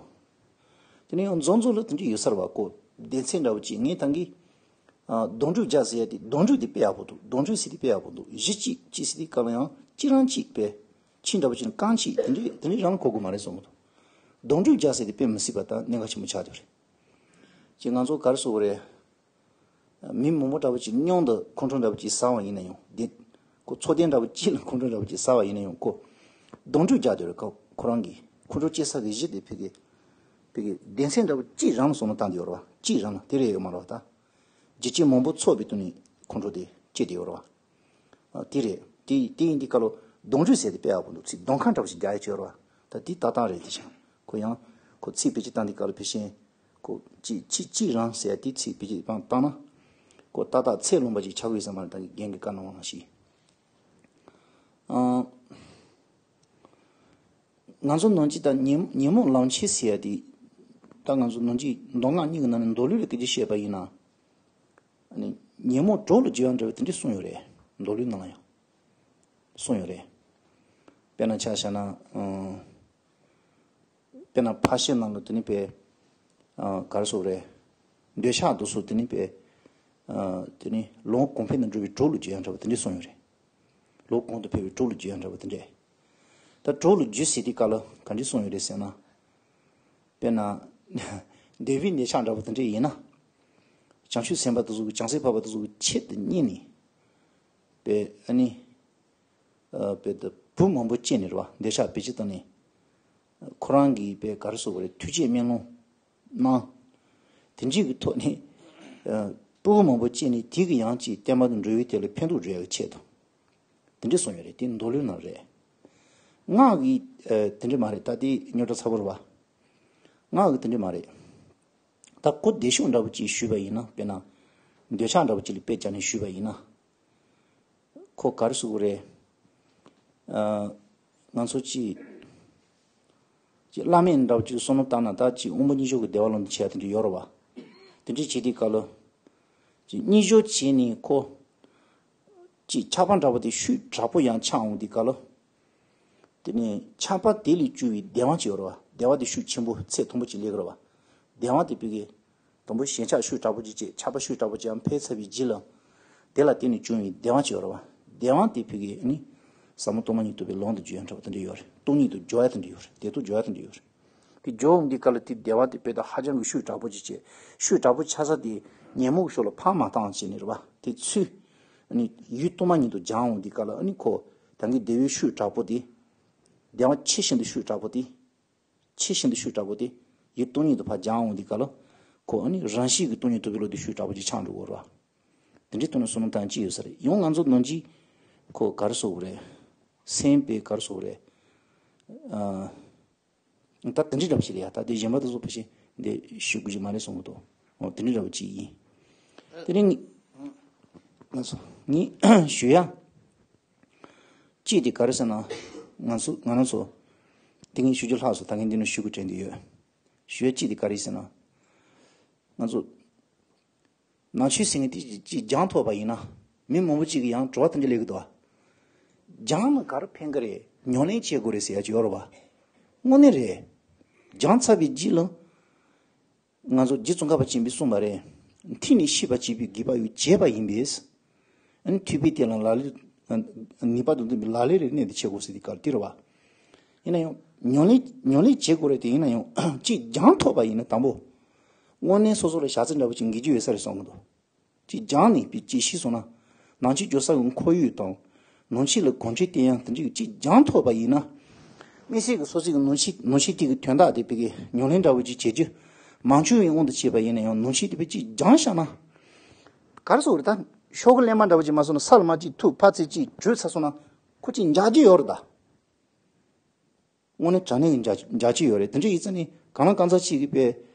དེ་ནས་ཡང་རྫོང་རྫོང་ལ་དེ་འདྲ་ཡོད་ས་རེད་བ་ཁོ། སྡེ་ཚན་འདྲ་བོ་གཅིག་ངས་ད་གིན། ཨ། གདོན་འདྲེ་རྒྱག་ཟེར་ཡ་དེ་གདོན་འདྲེ་དེ་དཔེ་ཡག་པོ་འདུག་གདོན་འདྲེ་ཟེར་དེ་དཔེ་ཡག་པོ་འདུག་གཞི་གཅིག་གཅིག་ཟེར་དེ་སྐབས་ལ་ཡང་གཅིག་རང་གཅིག་དཔེ། ཁྱི་འདྲ་བོ་གཅིག་ནི་རྐང་གཅིག་དེ་འདྲས་དེ་འདྲས་རང་གོ་དགོས་མ་རེད་གསུང་གི་འདུག་གདོན་འདྲེ་རྒྱག་ཟེར་དེ་དཔེ་མི་སྲིད་པ་དང་གནད་འགག་ཆེན་པོ་ཆགས་བསྡད་རེད། ཅེས་ང་ཚོ་ག་རེ་ཟེར་དགོས་རེད། མི་མང་པོ་འདྲ་བོ་ཅིག་སྙིང་དུ་ཁོང་ཁྲོ་འདྲ་བོ་ཅིག་ཟ་བ་ཡིན་ན་ཡང་དེ། ཁོ་འཚོ་རྟེན་འདྲ་བོ་ཅིག་ལ་ཁོང་ཁྲོ་འདྲ་བོ་ཅིག་ཟ་བ་ཡིན་ན་ཡང་ཁོ། གདོན་འདྲེ་རྒྱག་བསྡད་རེད་ཁོ་ཁོ་རང་གི་ཁོང་ཁྲོ་སྐྱེ་ས་གི་གཞི་དེ་ཕ་གི། ཕ་གི་སྡེ་ཚན་འདྲ་བོ་གཅིག་རང་ལ་བཟོ་ན་བཏང་བསྡད་ཡོད་རེད་བ་གཅིག་རང་ལ་དེ་རེད་ཡོད་མ་རེད་བ་ད། རྒྱུ་རྐྱེན་མང་པོ་ཚོགས་པའི་སྟེང་ནས་ཁོང་ཁྲོ་དེ་སྐྱེས་བསྡད་ཡོད་རེད་བ། ཨ། དེ་རེད། དེ་དེ་ཡིན་དུས་སྐབས་ལ་གདོན་འདྲེ་ཟེར་དེ་དཔེ་ཡག་པོ་འདུག་ཚིག་གདོན་ཁ་འདྲ་བོ་ཞིག་རྒྱག་ཡ་ཅིག་ཡོད་རེད་བ། ད་དེ་ལྟ་སྟངས་རེད་དེ་བཞིན་ཁོ་ཡང་ཁོ་ཚིག་བེད་སྤྱོད་བཏང་དུས་སྐབས་ལ་ཕལ་ཆེར་ཁོ་གཅིག་གཅིག་གཅིག་རང་ཟེར་ཡ་དེ་ཚིག་བེད་སྤྱོད་བཏང་བཏང་ན་ཁོ་ཏག་ཏག་ཚད་ལོངས་པ་ཅིག་ཆགས་ཀྱི་ཡོད་ས་མ་རེད་ད་གི་རྒན་གྱི་བཀའ་གནང་བ་ནང་བཞིན། ཨང་། ང་ཚོ་ནང་གཅིག་ད་ཉོན་ཉོན་མོངས་ལམ་ཁྱེར་ཟེར་ཡ་དེ་ད་ང་ཚོ་ནང་གཅིག་མདོ་སྔགས་གཉིས་ཀྱི་ནང་ནས་མདོ་ལུགས་ལ་སྐད་ཆ་བཤད་པ་ཡིན་ན། ཨ་ནི་ཉོན་མོངས་གྲོགས་ལ་འགྱུར་བ་འདྲ་བ་དེ་འདྲ་གསུངས་ཡོད་རེད། མདོ་ལུགས་ནང་ལ་ཡང་གསུངས་ཡོད་རེད། དཔེར་ན་ཆ་བཞག་ན། ཨང་། དཔེར་ན་ཕར་ཕྱིན་ནང་ལ་དེ་ནི་པའི། ཨ། ག་རེ་ཟེར་དགོས་རེད། འདོད་ཆགས་དེ་ཚོ་དེ་ནི་པའི། ཨ། དེ་ནི་ལོངས་གོང་འཕེལ་དུ་འགྲོ་བའི་གྲོགས་ལ་འགྱུར་ཡ་འདྲ་བ་དེ་འདྲ་གསུངས་ཡོད་རེད། ལོངས་གོང་དུ་འཕེལ་བའི་གྲོགས་ལ་འགྱུར་ཡ་འདྲ་བ་དེ་འདྲས། ད་གྲོགས་ལ་འགྱུར་ཟེར་དུས་སྐབས་ལ་ག་འདྲས་གསུངས་ཡོད་རེད་ཟེར་ན། དཔེར་ན། འདོད་པའི་འདོད་ཆགས་འདྲ་བ་དེ་འདྲས་ཡིན་ན། བྱང་ཆུབ་སེམས་དཔའ་དེ་ཚོ་གི་བྱང་སེམས་འཕགས་པ་དེ་ཚོ་གི་ཆེད་དུ་གཉེར་ནས། པའི་ཨ་ནི། ཨ། པའི་ད་བུ་མང་པོ་སྐྱེས་ནས་རེད་བ་འདོད་ཆགས་བེད་སྤྱོད་བཏང་ནས། ཁོ་རང་གིས་པའི་ག་རེ་ཟེར་དགོས་རེད་ཐུགས་བསྐྱེད་སྨོན་ལམ་གནང་། དེ་འདྲའི་གི་ཐོག་ནས། ཨ། སྤུ་གུ་མང་པོ་སྐྱེས་ནས་དེ་གི་ཡང་ཅིག་བསྟན་པ་དང་འགྲོ་བའི་དེ་ལ་ཕན་ཐོགས་འགྲོ་ཡག་གི་ཆེད་དུ། དེ་འདྲས་གསུངས་ཡོད་རེད་དེ་མདོ་ལུགས་ནང་རེད། སྔགས་ཀྱི། ཨ། དེ་འདྲས་མ་རེད་ད་དེ་རྙོག་དྲ་ཚ་པོ་རེད་བ། སྔགས་ཀྱི་དེ་འདྲས་མ་རེད། ད་གོ་བདེ་ཤོས་འདྲ་པོ་ཅིག་ཞུས་པ་ཡིན་ན་དཔེར་ན། འདོད་ཆགས་འདྲ་པོ་ཅིག་ལ་དཔེ་བྱས་ནས་ཞུས་པ་ཡིན་ན། ཁོ་ག་རེ་ཟེར་དགོས་རེད། ཨ། ང་ཚོ་ཅིག་ཅིག་བླ་མེད་འདྲ་པོ་ཅིག་བསམ་བློ་བཏང་ན་ད་ཅིག་དབང་པོ་གཉིས་ཆོས་ཀྱི་བདེ་བ་ལོན་དུ་བྱས་དེ་འདྲ་ཡོད་རེད་བ། དེ་འདྲ་བྱེད་དུས་སྐབས་ལ། ཅིག་གཉིད་སྦྱོར་བྱས་ནས་ཁོ། ཅིག་ཆགས་པ་འདྲ་པོ་དེ་ཤུགས་དྲག་པོ་ཡང་ཆགས་འོང་དུས་སྐབས་ལ། དེ་ནས་ཆགས་པ་དེ་ལས་བྱུང་བའི་བདེ་བ་ཅིག་ཡོད་རེད་བ། བདེ་བ་དེ་ཤུགས་ཆེན་པོ་ཚད་མཐོན་པོ་ཅིག་སླེབས་ཀྱི་རེད་བ། བདེ་བ་དེ་ཕ་གི། དང་པོ་ཞེན་ཆགས་ཤུགས་དྲག་པོ་ཅིག་བྱས་ཆགས་པ་ཤུགས་དྲག་པོ་ཅིག་ཡང་འཕེལ་ཚར་བའི་རྗེས་ལ། དེ་ལ་བརྟེན་ནས་བྱུང་བའི་བདེ་བ་ཅིག་ཡོད་རེད་བ། བདེ་བ་དེ་ཕ་གི་ནི། ཟབ་མོ་སྟོང་པ་ཉིད་རྟོགས་པའི་ལམ་དུ་འཇུག་ཡ་འདྲ་པོ་དེ་འདྲ་ཡོད་རེད། སྟོང་ཉིད་དུ་འཇུག་ཡ་དེ་འདྲ་ཡོད་རེད། བདེ་སྟོང་འཇུག་ཡ་དེ་འདྲ་ཡོད་རེད། དེ་འཇུག་འོང་དུས་སྐབས་ལ་དེ་བདེ་བ་དེ་དཔེ་ད་ཧ་ཅང་གི་ཤུགས་དྲག་པོ་ཅིག་བྱས། ཤུགས་དྲག་པོ་ཆགས་ས་དེ་ཉོན་མོངས་ཀྱི་ཕྱོགས་ལ་ཕར་མ་བཏང་བྱས་ནས་རེད་བ། དེ་ཚུར། ནི་ཡུལ་སྟོང་པ་ཉིད་དུ་སྦྱང་འོང་དུས་སྐབས་ལ་ཨ་ནི་ཁོ། ད་གིན་བདེ་བའི་ཤུགས་དྲག་པོ་དེ། བདེ་བ་ཆེས་ཤིན་ཏུ་ཤུགས་དྲག་པོ་དེ། ཆེས་ཤིན་ཏུ་ཤུགས་དྲག་པོ་དེ། ཡུལ་སྟོང་ཉིད་དུ་ཕར་སྦྱང་འོང་དུས་སྐབས་ལ། ཁོ་ཨ་ནི་རང་བཞིན་གྱིས་སྟོང་ཉིད་རྟོགས་པའི་བློ་དེ་ཤུགས་དྲག་པོ་ཅིག་ཆགས་འགྲོ་གི་རེད་བ། དེ་འདྲའི་ཐོག་ནས་བསམ་བློ་བཏང་ཅི་ཡོད་ས་རེད། ཡང་ང་ཚོ་ནང་གི་ཁོ་ག་རེ་ཟེར་དགོས་རེད། སེམས་པའི་ག་རེ་ཟེར་དགོས་རེད། ཨ། ད་དེ་འདྲའི་འདྲ་པོ་ཞིག་རེད་ཡ། ད་དེ་གཞན་པ་དེ་ཚོ་ཕལ་ཆེར་འདི་ཞུ་དགོས་ཀྱི་མ་རེད་གསུང་གི་འདུག་འོ་དེ་འདྲའི་འདྲ་པོ་ཅིག་ཡིན། དེ་རིང་ང་ཚོ་ངས་ཞུ་ཡ། གཅིག་དེ་ག་རེ་ཟེར་ན། ང་ཚོ་ང་རང་ཚོ་དེ་སྔའི་ཞུ་རྒྱུ་ལྷག་སོང་། ད་ངས་འདི་ནས་ཞུ་དགོས་དྲན་གྱི་ཡོད། ཞུ་ཡ་གཅིག་དེ་ག་རེ་ཟེར་ན། ང་ཚོ་ནང་ཆོས་ཟེར་མཁན་དེ་གཅིག་སྦྱངས་ཐུབ་པ་ཡིན་ན། མི་མང་པོ་གཅིག་གིས་ཡང་དྲི་བ་དེ་འདྲ་སླེབས་ཀྱི་འདུག་ཨ། སྦྱངས་ན་ག་རེ་ཕན་གི་རེད། ཉམས་ལེན་བྱེད་དགོས་རེད་ཟེར་ཡ་ཅིག་ཡོད་རེད་བ། དངོས་གནས་རེད། སྦྱངས་ཚར་བའི་རྗེས་ལ། ང་ཚོ་རྗེ་ཙོང་ཁ་པ་ཆེན་པོས་གསུངས་པ་རེད། ཐོས་ནས་ཤེས་པར་བྱེད་པའི་དགེ་བ་ཡང་བྱས་པ་ཡིན་པས། ཨ་ནི་ཐོས་པས་དེ་ལ་ལག་ལེན། ནུས་པ་དང་ལྡན་པའི་ལག་ལེན་རེ་གནས་ཏེ་བྱེད་དགོས་ཟེར་དེ་ག་རེ་དེ་རེད་བ། ཡིན་ན་ཡང་ཉམས་ལེན་ཉམས་ལེན་བྱེད་དགོས་རེད་དེ། ཡིན་ན་ཡང་གཅིག་སྦྱངས་ཐུབ་པ་ཡིན་ན་དང་པོ། དངོས་གནས་སོ་སོ་ལ་ཞག་རྩི་འདྲ་པོ་ཅིག་འགེལ་རྒྱུ་ཡོད་ས་རེད་བསམ་གྱི་འདུག་གཅིག་སྦྱངས་ནས་དཔེ་ཅིག་ཤེས་སོང་ན། ནང་ཆོས་སྦྱོང་ས་གི་ཁོར་ཡུག་དང་། ནང་ཆོས་ལ་གོམས་འདྲིས་བསྟེན་ཡག་དེ་འདྲ་གཅིག་སྦྱངས་ཐུབ་པ་ཡིན་ན། དམིགས་བསལ་གྱི་སོ་སོའི་གི་ནང་ཆོས་ནང་ཆོས་དེ་གི་དོན་དག་དེ་དཔེ་གི་ཉམས་ལེན་འདྲ་བོ་ཅིག་བྱེད་རྒྱུ། མང་ཆུང་བའི་དབང་དུ་བྱས་པ་ཡིན་ན་ཡང་ནང་ཆོས་དེ་དཔེ་ཅིག་སྦྱངས་བཞག་ན། ག་རེ་ཟེར་དགོས་རེད་ད། ཤོག་གུ་གླེན་པ་འདྲ་བོ་ཅིག་མ་སོང་ན་ས་ལ་མར་ཅིག་ཐུག་ཕར་ཚུར་ཅིག་བྲོས་ཚར་སོང་ན། ཁོ་ཅིག་འཇགས་རྒྱུ་ཡོད་རེད་ད། དངོས་གནས་དྲང་གནས་ཀྱི་འཇགས་འཇགས་ཀྱི་ཡོད་རེད། དེ་འདྲ་ཡིན་ཙང་ནི་གང་ལ་གང་འཚམ་ཅིག་གིས་དཔེ་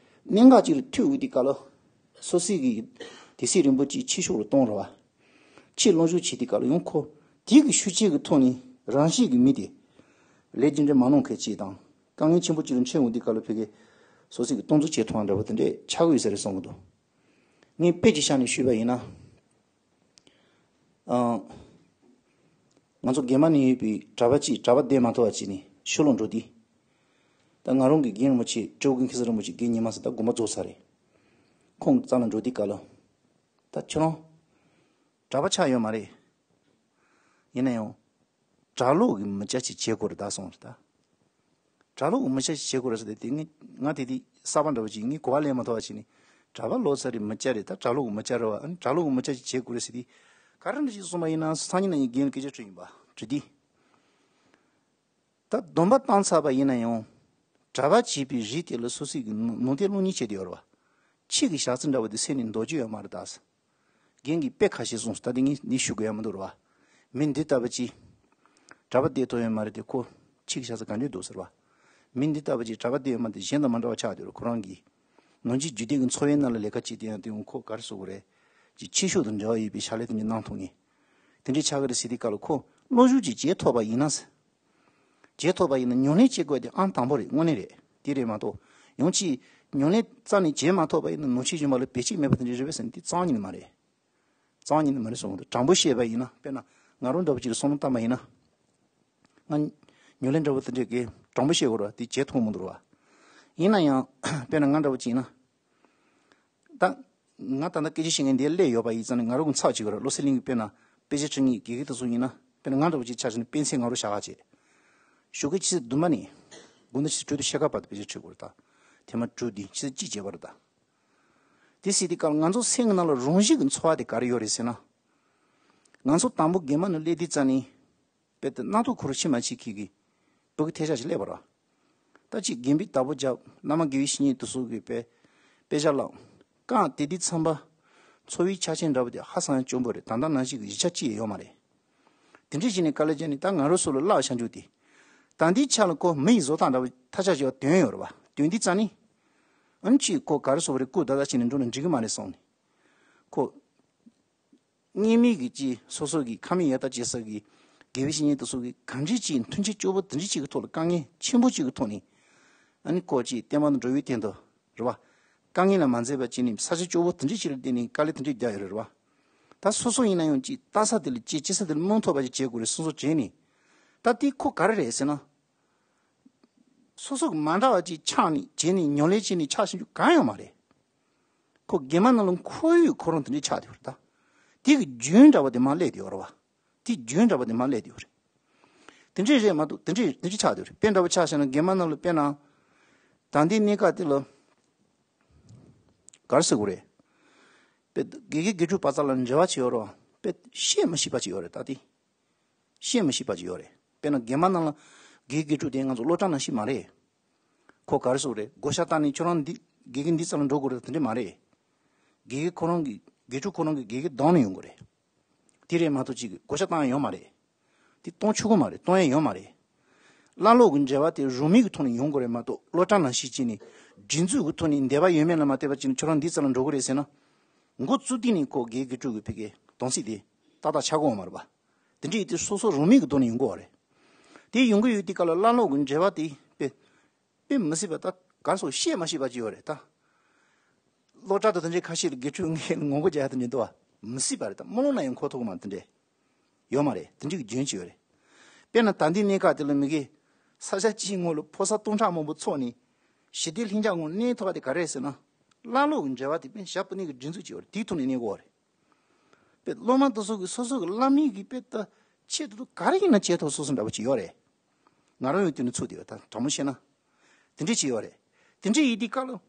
གནད་འགག་ཅིག་ལ་ཐུག་ཡོང་དུས་སྐབས་ལ། སོ་སོའི་གི་དེ་སྲིད་རིན་པོ་ཆེ་ཕྱི་ཕྱོགས་ལ་གཏོང་རེད་བ། ཕྱིར་ལོག་ཞུགས་བྱེད་དུས་སྐབས་ལ་ཡང་ཁོ་དེ་གི་ཤུགས་རྐྱེན་གྱི་ཐོག་ནས་རང་བཞིན་གྱི་མི་དེ་ལས་རྒྱུ་འབྲས་མ་གནང་མཁན་ཅིག་དང་། དཀའ་ངལ་ཆེན་པོ་ཅིག་ལ་འཕྱད་ཡོང་དུས་སྐབས་ལ་ཕ་གིར་སོ་སོའི་གི་གཏོང་ཚུལ་བྱེད་ཐུབ་པ་འདྲ་པོ་དེ་འདྲས་ཆགས་ཀྱི་ཡོད་ས་རེད་བསམ་གྱི་འདུག་ངས་དཔེ་ཅིག་བཞག་ནས་ཞུས་པ་ཡིན་ན། ཨང་། ང་ཚོ་རྒྱ་མ་ནས་ཡོད་པའི་གྲྭ་པ་གཅིག་གྲྭ་པ་བསྡད་མ་ཐུབ་པ་བྱས་ནས་ཕྱི་ལོགས་འགྲོ་དུས། ད་ང་རང་གི་རྒན་རིན་པོ་ཆེ་སྤྲེའུ་རྒན་ཁེ་སང་རིན་པོ་ཆེ་རྒན་ཉི་མ་ཟེར་ད་དགོངས་པ་རྫོགས་ཚར་རེད། ཁོང་གི་རྩ་ལ་འགྲོ་དུས་སྐབས་ལ། ད་ཁྱོད་རང་གྲྭ་པ་ཆགས་ཡོད་མ་རེད། ཡིན་ན་ཡང་། གྲྭ་ལོག་གི་མི་སྐྱ་ཅིག་བྱེད་དགོས་རེད་ད་གསུངས་རེད་ད། གྲྭ་ལོག་གི་མི་སྐྱ་ཅིག་བྱེད་དགོས་རེད་ཟེར་ཏེ་དེ་ངས་ང་དེ་དུས་གསར་པ་འདྲ་བོ་ཅིག་ངས་གོ་བ་ལེན་མ་ཐུབ་པ་བྱས་ནས། གྲྭ་པ་ལོག་ཚར་རེད། མི་སྐྱ་རེད། ད་གྲྭ་ལོག་གི་མི་སྐྱ་རེད་བ། ཨ་ནི་གྲྭ་ལོག་གི་མི་སྐྱ་ཅིག་བྱེད་དགོས་རེད་ཟེར་དུས། ག་རེ་འདྲ་ཞིག་གསུངས་པ་ཡིན་ན་སང་ཉིན་གནངས་ཉིན་རྒན་ལ་སྐད་ཆ་དྲིས་ཡིན་པ། དྲིས་དུས། ད་སྡོམ་པ་བཏང་ཚར་བ་ཡིན་ན་ཡང་། གྲྭ་པ་བྱེད་པའི་རིགས་དེ་ལ་སོ་སོའི་གི་ནང་དོན་སློབ་གཉེར་བྱེད་དེ་ཡོད་རེད་བ། ཕྱི་གི་ཞག་རྩི་འདྲ་བོ་དེ་སེམས་ནས་འདོར་རྒྱུ་ཡོད་མ་རེད་ད། རྒན་གྱིས་དཔེ་ཁ་ཤས་གསུངས་སོང་། ད་དེ་ངས་ནི་ཞུ་དགོས་ཡ་མི་འདུག་རེད་བ། མི་འདི་ལྟ་བུ་ཅིག་གྲྭ་པ་བསྡད་ཐུབ་ཡོད་མ་རེད་དེ། ཁོ་ཕྱི་གི་ཞག་རྩི་ག་འདྲས་འདུག་ཟེར་བ། མི་འདི་ལྟ་བུ་ཅིག་གྲྭ་པ་བསྡད་ཡོད་མ་རེད་དེ་གཞན་དང་མ་འདྲ་བ་ཆགས་བསྡད་རེད། ཁོ་རང་གིས་ནང་ཆོས་རྒྱུད་སྡེ་གི་འཚོ་བའི་ནང་ལ་ལས་ཀ་བྱེད་དེ་ཡང་དེ་ཡང་ཁོ་ག་རེ་ཟེར་དགོས་རེད། ཅིག་ཕྱི་ཕྱོགས་དང་འབྲེལ་བ་ཡོད་པའི་ཕྱག་ལས་དེ་འདྲ་གནང་ཐུབ་ངེས། དེ་འདྲས་ཆགས་ཀྱི་རེད་ཟེར་དུས་སྐབས་ལ་ཁོ་བློ་ཞུགས་ཅིག་བྱེད་ཐུབ་པ་ཡིན་ན། བྱེད་ཐུབ་པ་ཡིན་ན་ཉམས་ལེན་བྱེད་དགོས་དེ་ཨང་དང་པོ་རེད། དངོས་གནས་རེད། དེ་རེད་མ་གཏོགས། ཡང་ཅིག་ཉམས་ལེན་རྩ་ནས་བྱེད་མ་ཐུབ་པ་ཡིན་ན་ནང་ཆོས་གཞན་པ་ལ་བེད་སྤྱོད་མེད་པ་དེ་འདྲ་རེད་པས་ཟེར་ན་དེ་རྩ་བ་ཉིད་ནས་མ་རེད། རྩ་བ་ཉིད་ནས་མ་རེད་གསུངས་འདུག་དྲང་པོ་བཤད་པ་ཡིན་ན། དཔེར་ན་ང་རང་འདྲ་བོ་ཅིག་ལ་བསམ་བློ་བཏང་པ་ཡིན་ན། ང་ཉམས་ལེན་འདྲ་བོ་དེ་འདྲས་ཀྱི་དྲང་པོ་བཤད་དགོས་རེད་བ། དེ་བྱེད་ཐུབ་མི་འདུག་རེད་བ། ཡིན་ན་ཡང་དཔེར་ན་ང་འདྲ་བོ་ཅིག་ཡིན་ན། ད་ང་ད་ལྟ་སྐད་ཆ་བཤད་མཁན་འདིར་སླེབས་ཡོད་པ་ཡིན་ཙང་ནས་ང་རང་གི་ཚབ་བྱེད་དགོས་རེད། བློ་གསལ་གླིང་གི་དཔེར་ན་དཔེ་ཆ་ཁྲིད་མཁན་དགེ་རྒན་དེ་ཚོ་ཡིན་ན། དཔེར་ན་ང་འདྲ་བོ་ཅིག་ཆ་བཞག་ན་དཔེ་མཚོན་ང་རང་བཞག་ག་བྱེད། ཞོགས་ཀའི་ཆུ་ཚོད་བདུན་པ་ནས་དགོང་དག་ཆུ་ཚོད་དྲུག་དང་ཕྱེད་ཀ་བར་དུ་དཔེ་ཆ་ཁྲིད་དགོས་རེད་ད། ཐེངས་མ་དྲུག་འདི་ཆུ་ཚོད་གཅིག་བྱས་པ་རེད་ད། དེ་ཟེར་དུས་སྐབས་ང་ཚོ་སེམས་ཀྱི་ནང་ལ་རང་བཞིན་གྱི་ཚོར་བ་དེ་ག་རེ་ཡོད་རེད་ཟེར་ན། ང་ཚོ་དང་པོ་རྒན་པ་ནང་སླེབས་དུས་ཙམ་ནས། དཔེ་དེ་སྣ་ཐོག་ཁུ་རུ་ཕྱི་མ་ཕྱི་ཁྱི་གི་བུ་གུ་ཐལ་ཆ་ཞིག་སླེབས་པ་རེད། ད་ཅིག་རྒན་པའི་བདག་པོ་རྒྱབ། བླ་མ་དགེ་བའི་བཤེས་གཉེན་དེ་ཚོ་གི་དཔེ་དཔེ་ཆ་བཀླགས། རྐང་དེ་དུས་ཙམ་པ་འཚོ་བའི་ཆ་རྐྱེན་འདྲ་བོ་དེ་ཧ་ཅང་སྐྱོ་པོ་རེད། ད་ལྟ་ནང་བཞིན་གྱི་གཞིས་ཆགས་གཅིག་ཡང་ཡོད་མ་རེད། དེ་འདྲ་བྱས་ནས་དཀའ་ལས་བརྒྱབ་ནས་ད་ང་རང་ཚོ་ལ་བརླག་བཞག་རྒྱུ་དེ། ད་ལྟའི་ཆ་ལ་ཁོ་མི་ཡི་བཟོ་ལྟ་འདྲ་བོ་ཐལ་ཆ་ཞིག་བཏོན་ཡོད་རེད་བ། བཏོན་དུས་ཙམ་ནས། ཨ་ནི་ཅིག་ཁོ་ག་རེ་ཟེར་དགོས་རེད། སྐུ་ད་ལྟ་བྱས་ནས་འགྲོ་ན་འགྲིག་གི་མ་རེད་བསམ་ནས། ཁོ། སྔོན་མའི་གི་ཅིག་སོ་སོ་གི་ཁ་མིག་ཡར་ལྟ་བྱེད་ས་གི་དགེ་བའི་བཤེས་གཉེན་དེ་ཚོ་གི་ག་འདྲ་ཅིག་མཐུན་རྐྱེན་སྐྱོ་པོ་དེ་འདྲ་ཅིག་གི་ཐོག་ལ། དཀའ་ངལ་ཆེན་པོ་ཅིག་གི་ཐོག་ནས། ཨ་ནི་ཁོ་ཅིག་བསྟན་པ་དང་འགྲོ་བའི་དོན་དུ་རེད་བ། དཀའ་ངལ་ལ་མ་འཛེམས་པ་བྱས་ནས་ས་ཆ་སྐྱོ་པོ་དེ་འདྲ་ཅིག་ལ་བསྡད་ནས་དཀའ་ལས་དེ་འདྲ་རྒྱག་ཡོད་རེད་བ། ད་སོ་སོ་ཡིན་ན་ཡང་ཅིག་ལྟ་ས་དེ་ལ་ཅིག་སྐྱེ་ས་དེ་ལ་སྨོན་ཐོགས་པ་ཅིག་བྱེད་དགོས་རེད། སོ་སོ་བྱས་ནས། ད་དེ་ཁོ་ག་རེ་རེད་ཟེར་ན། སོ་སོ་གི་མ་འདྲ་བ་ཅིག་ཆགས་ནས་བྱས་ནས་ཉམས་ལེན་བྱས་ནས་ཆགས་ཕྱིན་རྒྱུ་གང་ཡང་མ་རེད། ཁོ་རྒན་པ་ནང་ལ་ཁོར་ཡུག་ཁོ་རང་དེ་འདྲས་ཆགས་བསྡད་ཡོད་རེད་ད། དེ་གི་རྒྱུན་འདྲ་བ་དེ་མར་སླེབས་བསྡད་ཡོད་རེད་བ། དེ་རྒྱུན་འདྲ་བ་དེ་མར་སླེབས་བསྡད་ཡོད་རེད། དེ་འདྲས་རེད་མ་གཏོགས་དེ་འདྲས་དེ་འདྲས་ཆགས་བསྡད་ཡོད་རེད། དཔེ་འདྲ་བོ་ཆ་བཞག་ན་རྒན་པ་ནང་ལ་དཔེར་ན། ད་ལྟའི་གནས་སྐབས་དེ་ལ། ག་རེ་ཟེར་དགོས་རེད། དཔེ་དགེ་རྒན་དགེ་ཕྲུག་བར་མཚམས་ལ་འབྲེལ་བ་བྱེད་ཡོད་རེད་བ། དཔེ་བཤད་མི་ཤེས་པ་ཅིག་ཡོད་རེད་ད་དེ། བཤད་མི་ཤེས་པ་ཅིག་ཡོད་རེད། དཔེར་ན་རྒན་པ་ནང་ལ་དགེ་རྒན་དགེ་ཕྲུག་དེ་ང་ཚོ་སློབ་གྲྭ་ནང་བཞིན་མ་རེད། ཁོ་ག་རེ་ཟེར་དགོས་རེད། བགོ་བཤའ་བཏང་ནས་ཁྱོད་རང་འདི་དགེ་རྒན་འདི་རྩ་ལ་འགྲོ་དགོས་རེད་དེ་འདྲ་མ་རེད། དགེ་རྒན་ཁོ་རང་གི་དགེ་ཕྲུག་ཁོ་རང་གི་དགེ་རྒན་བདམས་ནས་ཡོང་དགོས་རེད། དེ་རེད་མ་གཏོགས་ཅིག་བགོ་བཤའ་བཏང་ཡ་ཡོད་མ་རེད། དེ་གཏོང་ཆོག་གི་མ་རེད། གཏོང་ཡ་ཡོད་མ་རེད། བླ་སློབ་ཀྱི་འབྲེལ་བ་དེ་རང་མོས་ཀྱི་ཐོག་ནས་ཡོང་དགོས་རེད་མ་གཏོགས་སློབ་གྲྭ་ནང་བཞིན་བྱས་ནས་སྒྲིག་འཛུགས་ཀྱི་ཐོག་ནས་འདོད་པ་ཡོད་མེད་ལ་མ་ལྟོས་པ་བྱས་ནས་ཁྱོད་རང་འདི་རྩ་ལ་འགྲོ་གི་རེད་ཟེར་ན། འགོ་བཙུགས་དུས་ནས་ཁོ་དགེ་རྒན་དགེ་ཕྲུག་གི་ཕ་གིའི་གདམ་གསེས་དེ་ཏག་ཏག་ཆགས་ཀྱི་ཡོད་མ་རེད་པ། དེ་འདྲའི་དེ་སོ་སོ་རང་མོས་ཀྱི་ཐོག་ནས་ཡོང་གི་ཡོད་རེད། དེ་ཡོང་གི་ཡོད་དུས་སྐབས་ལ་བླ་ལོག་གི་འབྲེལ་བ་དེ་དཔེ་དཔེ་མི་སྲིད་པ་ད་ག་རེ་ཟེར་བཤད་མ་ཤེས་པ་ཅིག་ཡོད་རེད་ད། སློབ་གྲྭ་དང་དེ་འདྲའི་ཁ་ཤས་ལ་དགེ་ཕྲུག་ངས་ངོ་རྒོལ་རྒྱག་ཡ་དེ་འདྲ་འདུག་བ། མི་སྲིད་པ་རེད་ད། སྨོན་ལམ་ན་ཡང་འཁོར་ཐུབ་ཀྱི་མ་རེད། དེ་འདྲས་ཡོད་མ་རེད། དེ་འདྲའི་རྒྱུན་ཅིག་ཡོད་རེད། དཔེར་ན་ད་ལྟའི་གནས་སྐབས་དེ་ལ་མི་གིས་ས་ཆ་གཅིག་ངོས་ལ་ཕོ་གསར་སྟོང་ཕྲག་མང་པོ་འཚོགས་ནས་ཞི་བདེ་ལྷིང་འཇགས་ངང་གནས་ཐུབ་པ་དེ་ག་རེ་རེད་ཟེར་ན། བླ་ལོག་གི་འབྲེལ་བ་དེ་དཔེ་ཞབས་པུ་ནས་ཀྱི་སྒྲིག་འཛུགས་ཅིག་ཡོད་རེད། དེའི་ཐོག་ནས་གནས་དགོས་རེད། དཔེ་སློབ་མ་དེ་ཚོ་གིས་སོ་སོ་གི་བླ་མའི་གི་དཔེ་ད་ཆེད་དུ་ག་རེ་ཡིན་ན་བྱེད་ཐུབ་སོ་སོ་འདྲ་པོ་ཅིག་ཡོད་རེད། ང་རང་ཡང་དེ་ནས་ཚུད་དེ་ཡོད་ད། དྲང་མོ་བཤད་ན། དེ་འདྲས་ཅིག་ཡོད་རེད། དེ་འདྲས་ཡིན་དུས་སྐབས་ལ།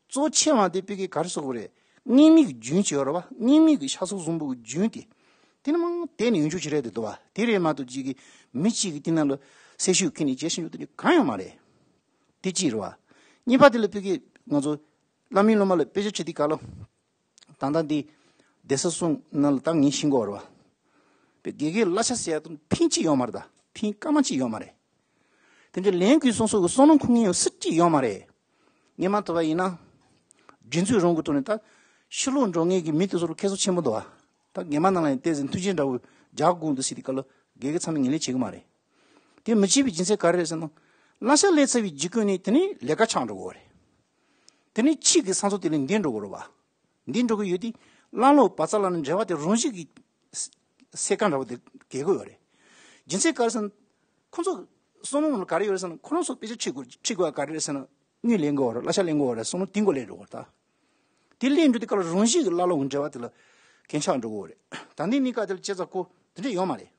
གཙོ་ཆེ་བ་དེ་བོད་སྐད་ག་རེ་ཟེར་དགོས་རེད། སྔོན་མའི་གི་རྒྱུན་ཅིག་ཡོད་རེད་བ། སྔོན་མའི་གི་ཤ་ཚུགས་བཟང་པོ་གི་རྒྱུན་དེ། དེ་ནི་མང་དེ་ནི་ཡོང་རྒྱུ་ཅིག་རེད་དེ་འདུག་བ། དེ་རེད་མ་གཏོགས་ཅིག་གི་མི་གཅིག་གི་དེ་ནང་ལ་སེ་ཤུགས་ཁྱེར་ནས་བྱེད་ཤེས་རྒྱུ་དེ་གང་ཡང་མ་རེད། དེ་གཅིག་རེད་བ། གཉིས་པ་དེ་ལ་བོད་སྐད་ང་ཚོ་བླ་མའི་སློབ་མ་ལ་དཔེ་ཆ་ཁྲིད་དུས་སྐབས་ལ། ད་ལྟ་འདི་སྡེ་ས་གསུམ་ནང་ལ་ད་ངས་ཤེས་ཀྱི་ཡོད་རེད་བ། བོད་སྐད་གླ་ཆ་ཟེར་ཡ་དང་ཕིང་གཅིག་ཡོད་མ་རེད་ད། ཕིང་སྐར་མ་གཅིག་ཡོད་མ་རེད། དེ་འདྲའི་ལས་འགུལ་སོ་སོ་གི་བསམ་བློ་འཁོར་མཁན་ཡང་སུ་གཅིག་ཡོད་མ་རེད། ངས་མ་ཐུབ་པ་ཡིན་ན། སྒྲིག་འཛུགས་རང་གི་ཐོག་ནས་ད་ཕྱི་ལོགས་འགྲོ་མཁན་གྱི་མི་དེ་ཚོར་ཁྱད་མཚར་ཆེན་པོ་འདུག་བ། ད་རྒན་པ་ནང་ལ་ཡང་བལྟས་ཟིན་མཐུན་རྐྱེན་འདྲ་བོ་རྒྱག་དགོས་འདུག་ཟེར་དུས་སྐབས་ལ་དགེ་རྒན་ཚང་མས་ངོས་ལེན་བྱེད་ཀྱི་མ་རེད། དེ་མི་བྱེད་པའི་རྒྱུ་མཚན་ག་རེ་རེད་ཟེར་ན། གླ་ཆ་སླེབས་ཚར་བའི་རྗེས་ཀུན་ནས་དེ་ནས་ལས་ཀ་ཆགས་འགྲོ་གི་ཡོད་རེད། དེ་ནས་ཕྱིས་ཀྱི་ས་མཚམས་དེ་ལས་འདས་འགྲོ་གི་རེད་བ། འདི་འགྲོ་གི་ཡོད་དུས། བླ་ལོག་བ་ཚ་ལ་ནི་འབྲེལ་བ་དེ་རང་བཞིན་གྱི་སེ་ཀ་འདྲ་བོ་དེ་གས་དགོས་ཡོད་རེད། རྒྱུ་མཚན་ག་རེ་ཟེར་ན། ཁོ་ཚོ་བསམ་བློ་ནང་ལ་ག་རེ་ཡོད་རེད་ཟེར་ན། ཁོ་རང་ཚོ་དཔེ་ཆ་ཁྲིད་དགོས་ཁྲིད་དགོས་ཡ་ག་རེ་རེད་ཟེར་ན། དངུལ་ལེན་དགོས་རེད། གླ་ཆ་ལེན་དགོས་རེད། བསམ་བློ་དེ་འགོ་ལེན་འགྲོ་གི་རེད་ད། དེ་ལེན་འགྲོ་དུས་སྐབས་ལ་རང་བཞིན་གྱི་བླ་ལོག་གི་འབྲེལ་བ་དེ་ལ་གས་ཆག་འགྲོ་གི་ཡོད་རེད། ད་ལྟའི་གནས་སྐབས་དེ་ལ་བྱས་ཙང་ཁོ་དེ་འདྲ་ཡོད་མ་རེད།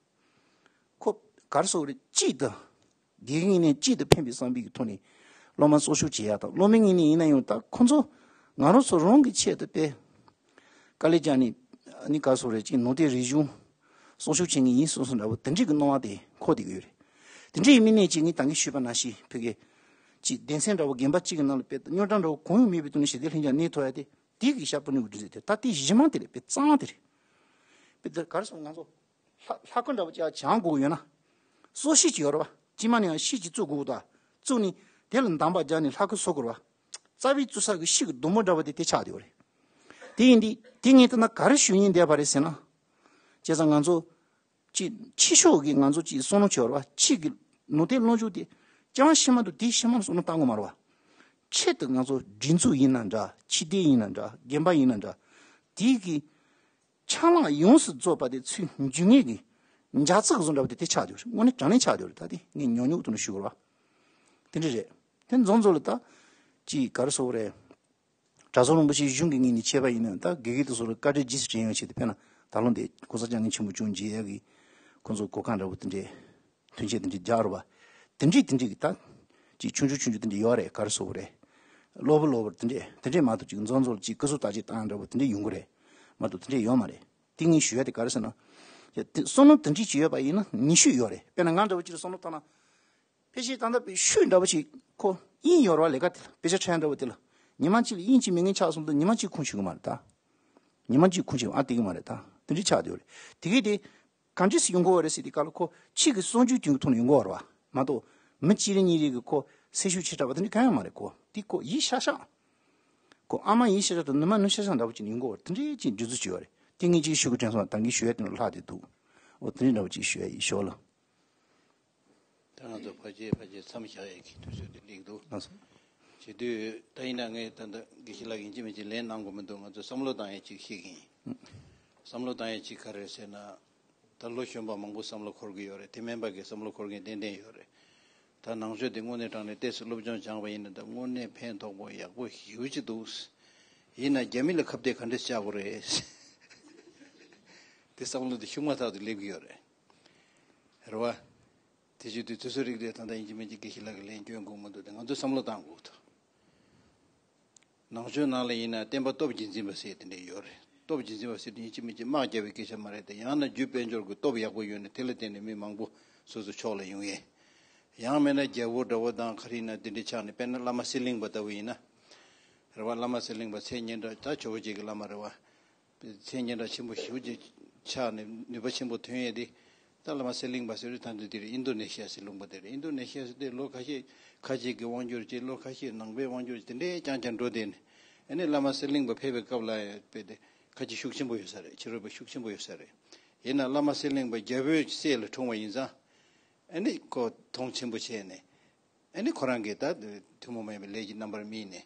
ཁོ་ག་རེ་ཟེར་དགོས་རེད། གཅིག་ཏུ། དགེ་རྒན་ནས་གཅིག་ཏུ་ཕན་པའི་བསམ་པའི་གི་ཐོག་ནས་སློབ་མ་གསོ་སྐྱོང་བྱེད་ཡ་དང་། སློབ་མའི་ངོས་ནས་ཡིན་ན་ཡང་ད་ཁོ་ཚོ་ང་རང་ཚོ་རང་གི་ཆེད་དུ་དཔེ་དཀའ་ལས་རྒྱག་ནས་ནི་ག་རེ་ཟེར་དགོས་རེད། ཅིག་ནང་བསྟན་རིག་གཞུང་གསོ་སྐྱོང་བྱེད་མཁན་ཡིན་བསམ་བསམ་འདྲ་བོ་དེ་འདྲའི་གི་སྣང་བ་དེ་འཁོར་བསྡད་ཀྱི་ཡོད་རེད། དེ་འདྲ་ཡིན་མིན་ནས་ཅིག་ངས་ད་གིན་ཞུས་པ་ནང་བཞིན་བོད་སྐད་ཅིག་སྡེ་ཚན་འདྲ་བོ་རྒན་པ་གཅིག་གི་ནང་ལ་དཔེ་རྙོག་དྲ་འདྲ་བོ་གང་ཡང་མེད་པའི་ཐོག་ནས་ཞི་བདེ་ལྷིང་འཇགས་གནས་ཐུབ་ཡ་དེ་དེ་གི་ཞབས་པུ་ནས་འགྲོ་དེ་ད་དེ་གཞི་མ་དེ་རེད། དཔེ་གཙང་མ་དེ་རེད། དཔེ་དེ་ག་རེ་ཟེར་ང་ཚོ། ལྷ་ལྷ་སྐུ་འདྲ་བོ་ཅིག་སྦྱང་དགོས་ཡོད་ན། གསོལ་ཞིག་ཅིག་ཡོད་རེད་བ། དཀྱིལ་མ་ནས་ཡང་ཞིག་ཅིག་བཙུགས་དགོས་ད། བཙུགས་ནས་དེ་ལ་འདམ་བག་རྒྱག་ནས་ལྷ་སྐུ་བཟོ་དགོས་རེད་བ། རྩ་བའི་བཙུགས་ས་གི་ཞིག་གི་སྡོང་པོ་འདྲ་བོ་དེ་དེ་ཆགས་བསྡད་ཡོད་རེད། དེ་ཡིན་དུས་དེ་ངས་ལྟ་ན་ག་རེ་ཞུ་སྙིང་འདོད་པ་རེད་ཟེར་ན། བྱས་ཙང་ང་ཚོ་ཅིག་ཕྱི་ཕྱོགས་ཀྱི་ང་ཚོ་ཅིག་བསམ་བློ་བྱེད་རེད་བ། ཕྱི་གི་ནང་བསྟན་ལོ་རྒྱུས་དེ་ཅང་ཤེས་མ་འདུག་དེ་ཤེས་མ་བསམ་བློ་བཏང་དགོས་མ་རེད་བ། ཆེད་དུ་ང་ཚོ་སྒྲིག་འཛུགས་ཡིན་ན་འདྲ། སྤྱི་བདེ་ཡིན་ན་འདྲ། རྒན་པ་ཡིན་ན་འདྲ། དེའི་གི་ཆ་ལག་ཡོངས་སུ་རྫོགས་པ་དེ་ཚུར་འཇུག་མཁན་གྱི་འཇའ་ཚིག་བཟོ་འདྲ་བ་དེ་དེ་ཆགས་ཡོད་རེད། དངོས་གནས་དྲང་གནས་ཆགས་ཡོད་རེད། ད་དེ་ངས་ཉོག་ཉོག་ཏུ་ནས་ཞུ་དགོས་རེད་བ། དེ་འདྲ་རེད། དེ་མཚམས་མཚམས་ལ་ད་ཅིག་ག་རེ་ཟེར་དགོས་རེད། གྲྭ་ཚང་རིན་པོ་ཆེ་གཞུང་གི་ངོས་ནས་བྱས་པ་ཡིན་ན་ད་དགེ་རྒན་དེ་ཚོ་ལ་བཀའ་དྲིན་རྗེས་སུ་དྲན་ཡག་ཆེད་དུ། དཔེར་ན་ད་ལོ་འདི་༸གོང་ས་༸སྐྱབས་མགོན་ཆེན་པོ་སྐུ་འཁྲུངས་མཇལ་ཡག་གི་ཁོང་ཚོ་གོ་སྐབས་འདྲ་བོ་དེ་འདྲས། མཐུན་རྐྱེན་དེ་འདྲ་རྒྱག་རོགས་པ། དེ་འདྲས་དེ་འདྲས་ཀྱི་ད། ཅིག་ཆུང་ཆུང་ཆུང་ཆུང་དེ་འདྲས་ཡོད་རེད། ག་རེ་ཟེར་དགོས་རེད། གློ་བུར་གློ་བུར་དེ་འདྲས་དེ་འདྲས་མ་གཏོགས་ཅིག་མཚམས་མཚམས་ལ་ཅིག་སྐུ་གཟུགས་བརྟག་དཔྱད་བཏང་འདྲ་བོ་དེ་འདྲས་ཡོང་གི་རེད། མ་གཏོགས་དེ་འདྲས་ཡོད་མ་རེད། དེ་ངས་ཞུ་ཡ་དེ་ག་རེ་ཟེར་ན། ཡ་དེ་བསམ་བློ་དེ་འདྲས་ཅིག་ཡོད་པ་ཡིན་ན་ཉེ་ཤོས་ཡོད་རེད། དཔེར་ན་ང་འདྲ་བོ་ཅིག་ལ་བསམ་བློ་བཏང་ན། ཕལ་ཆེར་ད་ལྟ་བའི་ཤོས་འདྲ་བོ་ཞིག་ཁོ་དབྱིངས་ཡོད་རེད་བ། ལས་ཀ་དེ་ལ་དཔེ་ཆ་འཁྲིད་འདྲ་བོ་དེ་ལ་ཉི་མ་གཅིག་ལ་དབྱིངས་གཅིག་མེད་མཁན་ཆགས་སོང་དུས་ཉི་མ་གཅིག་ཁུངས་འཁྱོལ་གི་མ་རེད་ད། ཉི་མ་གཅིག་ཁུངས་འཁྱོལ་ཨ་དེ་གི་མ་རེད་ད། དེ་འདྲ་ཆགས་བསྡད་ཡོད་རེད། དེ་གི་དེ་ག་འདྲས་སེ་ཡོང་གི་ཡོད་རེད་ཟེར་དུས་སྐབས་ལ་ཁོ་ཕྱི་གི་གསར་འགྱུར་དེ་གི་ཐོག་ནས་ཡོང་གི་ཡོད་རེད་བ། མ་གཏོགས་མི་གཅིག་རེ་གཉིས་རེ་གི་ཁོ་སེམས་ཤུགས་ཆེ་དྲགས་པ་དེ་འདྲ་གང་ཡང་མ་རེད། ཁོ་དེ་ཁོ་ཡིད་ཤག་ཤག་ཁོ་ཨ་མ་ཡིད་ཤག་ཤག་དང་ནུ་མ་ནུ་ཤག་ཤག་འདྲ་བོ་ཅིག་ནས་ཡོང་གི་ཡོད་རེད། དེ་འདྲས་ཅིག་འདྲི་རྩོད་བྱས་ཡོད་རེད། དེ་ངས་ཅིག་ཞུ་གི་དྲན་སོང་། ད་གིན་ཞུ་ཡ་དེ་ནང་ལྷག་བསྡད་འདུག་འོ་དེ་འདྲས་འདྲ་བོ་ཅིག་ཞུ་ཡ་ཡིན། ཞོར་ལ། ད་ང་ཚོ་ཕལ་ཆེར་ཕལ་ཆེར་མཚམས་བཞག་ཡས་ཀྱི་དུས་ཚོད་དེ་སླེབས་འདུག་ལགས་སོ། བྱེད་དུས་ད་ཡིན་ན་ངས་ད་ལྟ་དགེ་བཤེས་ལགས་ཡིན་གཅིག་མིན་གཅིག་ལན་གནང་དགོས་མི་འདུག་ང་ཚོ་བསམ་བློ་བཏང་ཡས་ཅིག་བཤད་ཀྱི་ཡིན། བསམ་བློ་བཏང་ཡས་ཅིག་ག་རེ་རེད་ཟེར་ན། ད་ལོ་གཞོན་པ་མང་པོ་བསམ་བློ་འཁོར་གྱི་ཡོད་རེད། དེ་མིན་པ་གི་བསམ་བློ་འཁོར་མཁན་ཏན་ཏན་ཡོད་རེད། ད་ནང་ཆོས་དེ་དངོས་གནས་དྲང་གནས་ཏོག་ཙམ་སློབ་སྦྱོང་སྦྱངས་པ་ཡིན་ན་ད་དངོས་གནས་ཕན་ཐོགས་པོ་ཡག་པོ་ཞེ་པོ་ཅིག་འདུག་ཡིན་ན་རྒྱ་མི་ལ་ཁ་གཏད་ག་འདྲས་བཅག་དགོས་རེད། དེ་བསམ་བློ་དེ་ཤུགས་མ་ཐག་ཏུ་སླེབས་ཀྱི་ཡོད་རེད། རེད་བ། དེ་བྱེད་དུས་དུས་ཚོད་རིགས་དེ་ད་ལྟ་ཡིན་གཅིག་མིན་གཅིག་དགེ་བཤེས་ལགས་ཀྱིས་ལན་སྐྱོན་དགོས་མི་འདུག་དེ་ང་ཚོས་བསམ་བློ་བཏང་དགོས་འདུག་ནང་ཆོས་ནང་ལ་ཡིན་ན་བསྟན་པ་སྟོབས་ཀྱིས་འཛིན་པ་ཟེར་དེ་འདྲ་ཡོད་རེད། སྟོབས་ཀྱིས་འཛིན་པ་ཟེར་དུས་ཡིན་གཅིག་མིན་གཅིག་དམག་རྒྱག་པའི་སྐད་ཆ་མ་རེད་དེ། ཡང་ན་རྒྱུ་དཔལ་འབྱོར་གྱི་སྟོབས་ཡག་པོ་ཡོད་ན་དེ་ལ་བརྟེན་ནས་མི་མང་པོ་སོ་སོ་ཕྱོགས་ལ་ཡོང་ཡས། ཡང་མིན་ན་རྒྱལ་པོ་འདྲ་བོ་དང་ག་རེ་ཡིན་ན་དེ་འདྲ་ཆགས་ནས། དཔེར་ན་བླ་མ་གསེར་གླིང་པ་ལྟ་བུ་ཡིན་ན། རེད་བ། བླ་མ་གསེར་གླིང་པ་མཚན་སྙན་གྲགས་ད་ཇོ་བོ་རྗེ་གི་བླ་མ་རེད་བ། མཚན་སྙན་གྲགས་ཆེན་པོ་ཞེ་པོ་ཅིག་ཆགས་ནས་ནུས་པ་ཆེན་པོ་ཐོན་ཡས་དེ། ད་བླ་མ་གསེར་གླིང་པ་ཟེར་དུས་ད་འདི་འདིར་ཨིན་རྡོ་ནེ་ཤི་ཡ་ཟེར་ལུང་པ་དེ་རེད། ཨིན་རྡོ་ནེ་ཤི་ཡ་ཟེར་དུས་ལོ་ཁ་ཤས་ཁ་ཅིག་གི་དབང་སྒྱུར་བྱས། ལོ་ཁ་ཤས་ནང་པའི་དབང་སྒྱུར་བྱས། དེ་འདྲའི་རྐྱང་རྐྱང་འགྲོ་བསྡད་ནས། ཨ་ནི་བླ་མ་གསེར་གླིང་པ་ཕེབས་པའི་སྐབས་ལ་ཡང་དཔེ་དེ་ཁ་ཅིག་ཤུགས་ཆེན་པོ་ཡོད་ས་རེད། ཕྱི་རོལ་པ་ཤུགས་ཆེན་པོ་ཡོད་ས་རེད། ཡིན་ན་བླ་མ་གསེར་གླིང་པ་རྒྱལ་པོའི་སྲས་ལ་འཁྲུངས་པ་ཡིན་ཙང་། ཨ་ནི་ཁོ་མཐོང་ཆེན་པོ་བྱས་ནས། ཨ་ནི་ཁོ་རང་གིས་ད་ཐུན་མོང་མ་ཡིན་པའི་ལས་ཀྱི་རྣམ་པར་སྨིན་ནས།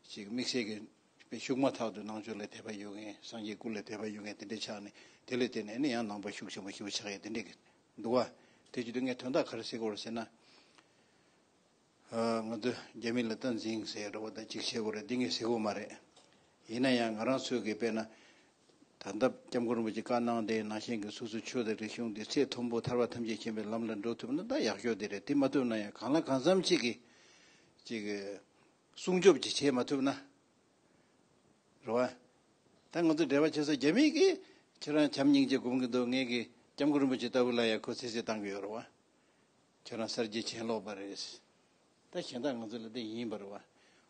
ཅིག་དམིགས་བསལ་གྱི་ཤུགས་མ་ཐག་ཏུ་ནང་ཆོས་ལ་དད་པ་ཡོད་མཁན། སངས་རྒྱས་སྐུ་ལ་དད་པ་ཡོད་མཁན་དེ་འདྲ་ཆགས་ནས། དེ་ལ་བརྟེན་ནས་ཨ་ནི་ཡང་ནང་པ་ཤུགས་ཆེན་པོ་ཞེ་པོ་ཆགས་ཡས་དེ་འདྲ་གི་འདུག་བ། དེ་བྱེད་དུས་ངས་དོན་དག་ག་རེ་ཟེར་དགོས་རེད་ཟེར་ན། ཨ། ང་ཚོ་རྒྱ་མི་ལ་སྟངས་འཛིན་ཟེར་རོ་བ་དང་གཅིག་བྱེད་དགོས་རེད། འདི་ངས་ཟེར་དགོས་མ་རེད། ཡིན་ན་ཡང་ང་རང་ཚོས་ཀྱི་དཔེར་ན། ད་ལྟ་སྐྱབས་མགོན་རིན་པོ་ཆེ་བཀའ་གནང་དེ་ནང་བཞིན་གྱི་སོ་སོའི་ཆོས་དང་རིག་གཞུང་འདི་ཚད་མཐོན་པོ་ཐར་པ་ཐམས་ཅད་མཁྱེན་པའི་ལམ་ལ་འགྲོ་ཐུབ་ན་ད་ཡག་ཤོས་དེ་རེད། དེ་མ་ཐུབ་ན་ཡང་གང་ལ་གང་འཚམ་ཅིག་གི་ཅིག་སྲུང་སྐྱོབ་ཅིག་བྱེད་མ་ཐུབ་ན། རེད་བ། ད་ང་ཚོ་འབྲེལ་བ་བྱེད་ས་རྒྱ་མི་གིས་ཁྱེད་རང་བྱམས་སྙིང་རྗེ་སྒོམ་གྱི་འདུག་ངས་ཀྱི་སྐྱབས་མགོན་རིན་པོ་ཆེ་ལྟ་བུ་ལ་ཡང་ཁོ་ཚེ་ཚེ་བཏང་གི་ཡོད་རེད་བ། ཁྱོད་རང་གསར་བརྗེ་ཆེན་ལོག་པ་རེད། ད་གཞན་དག་ང་ཚོ་ལ་དེ་ཡིན་པ་རེད་བ།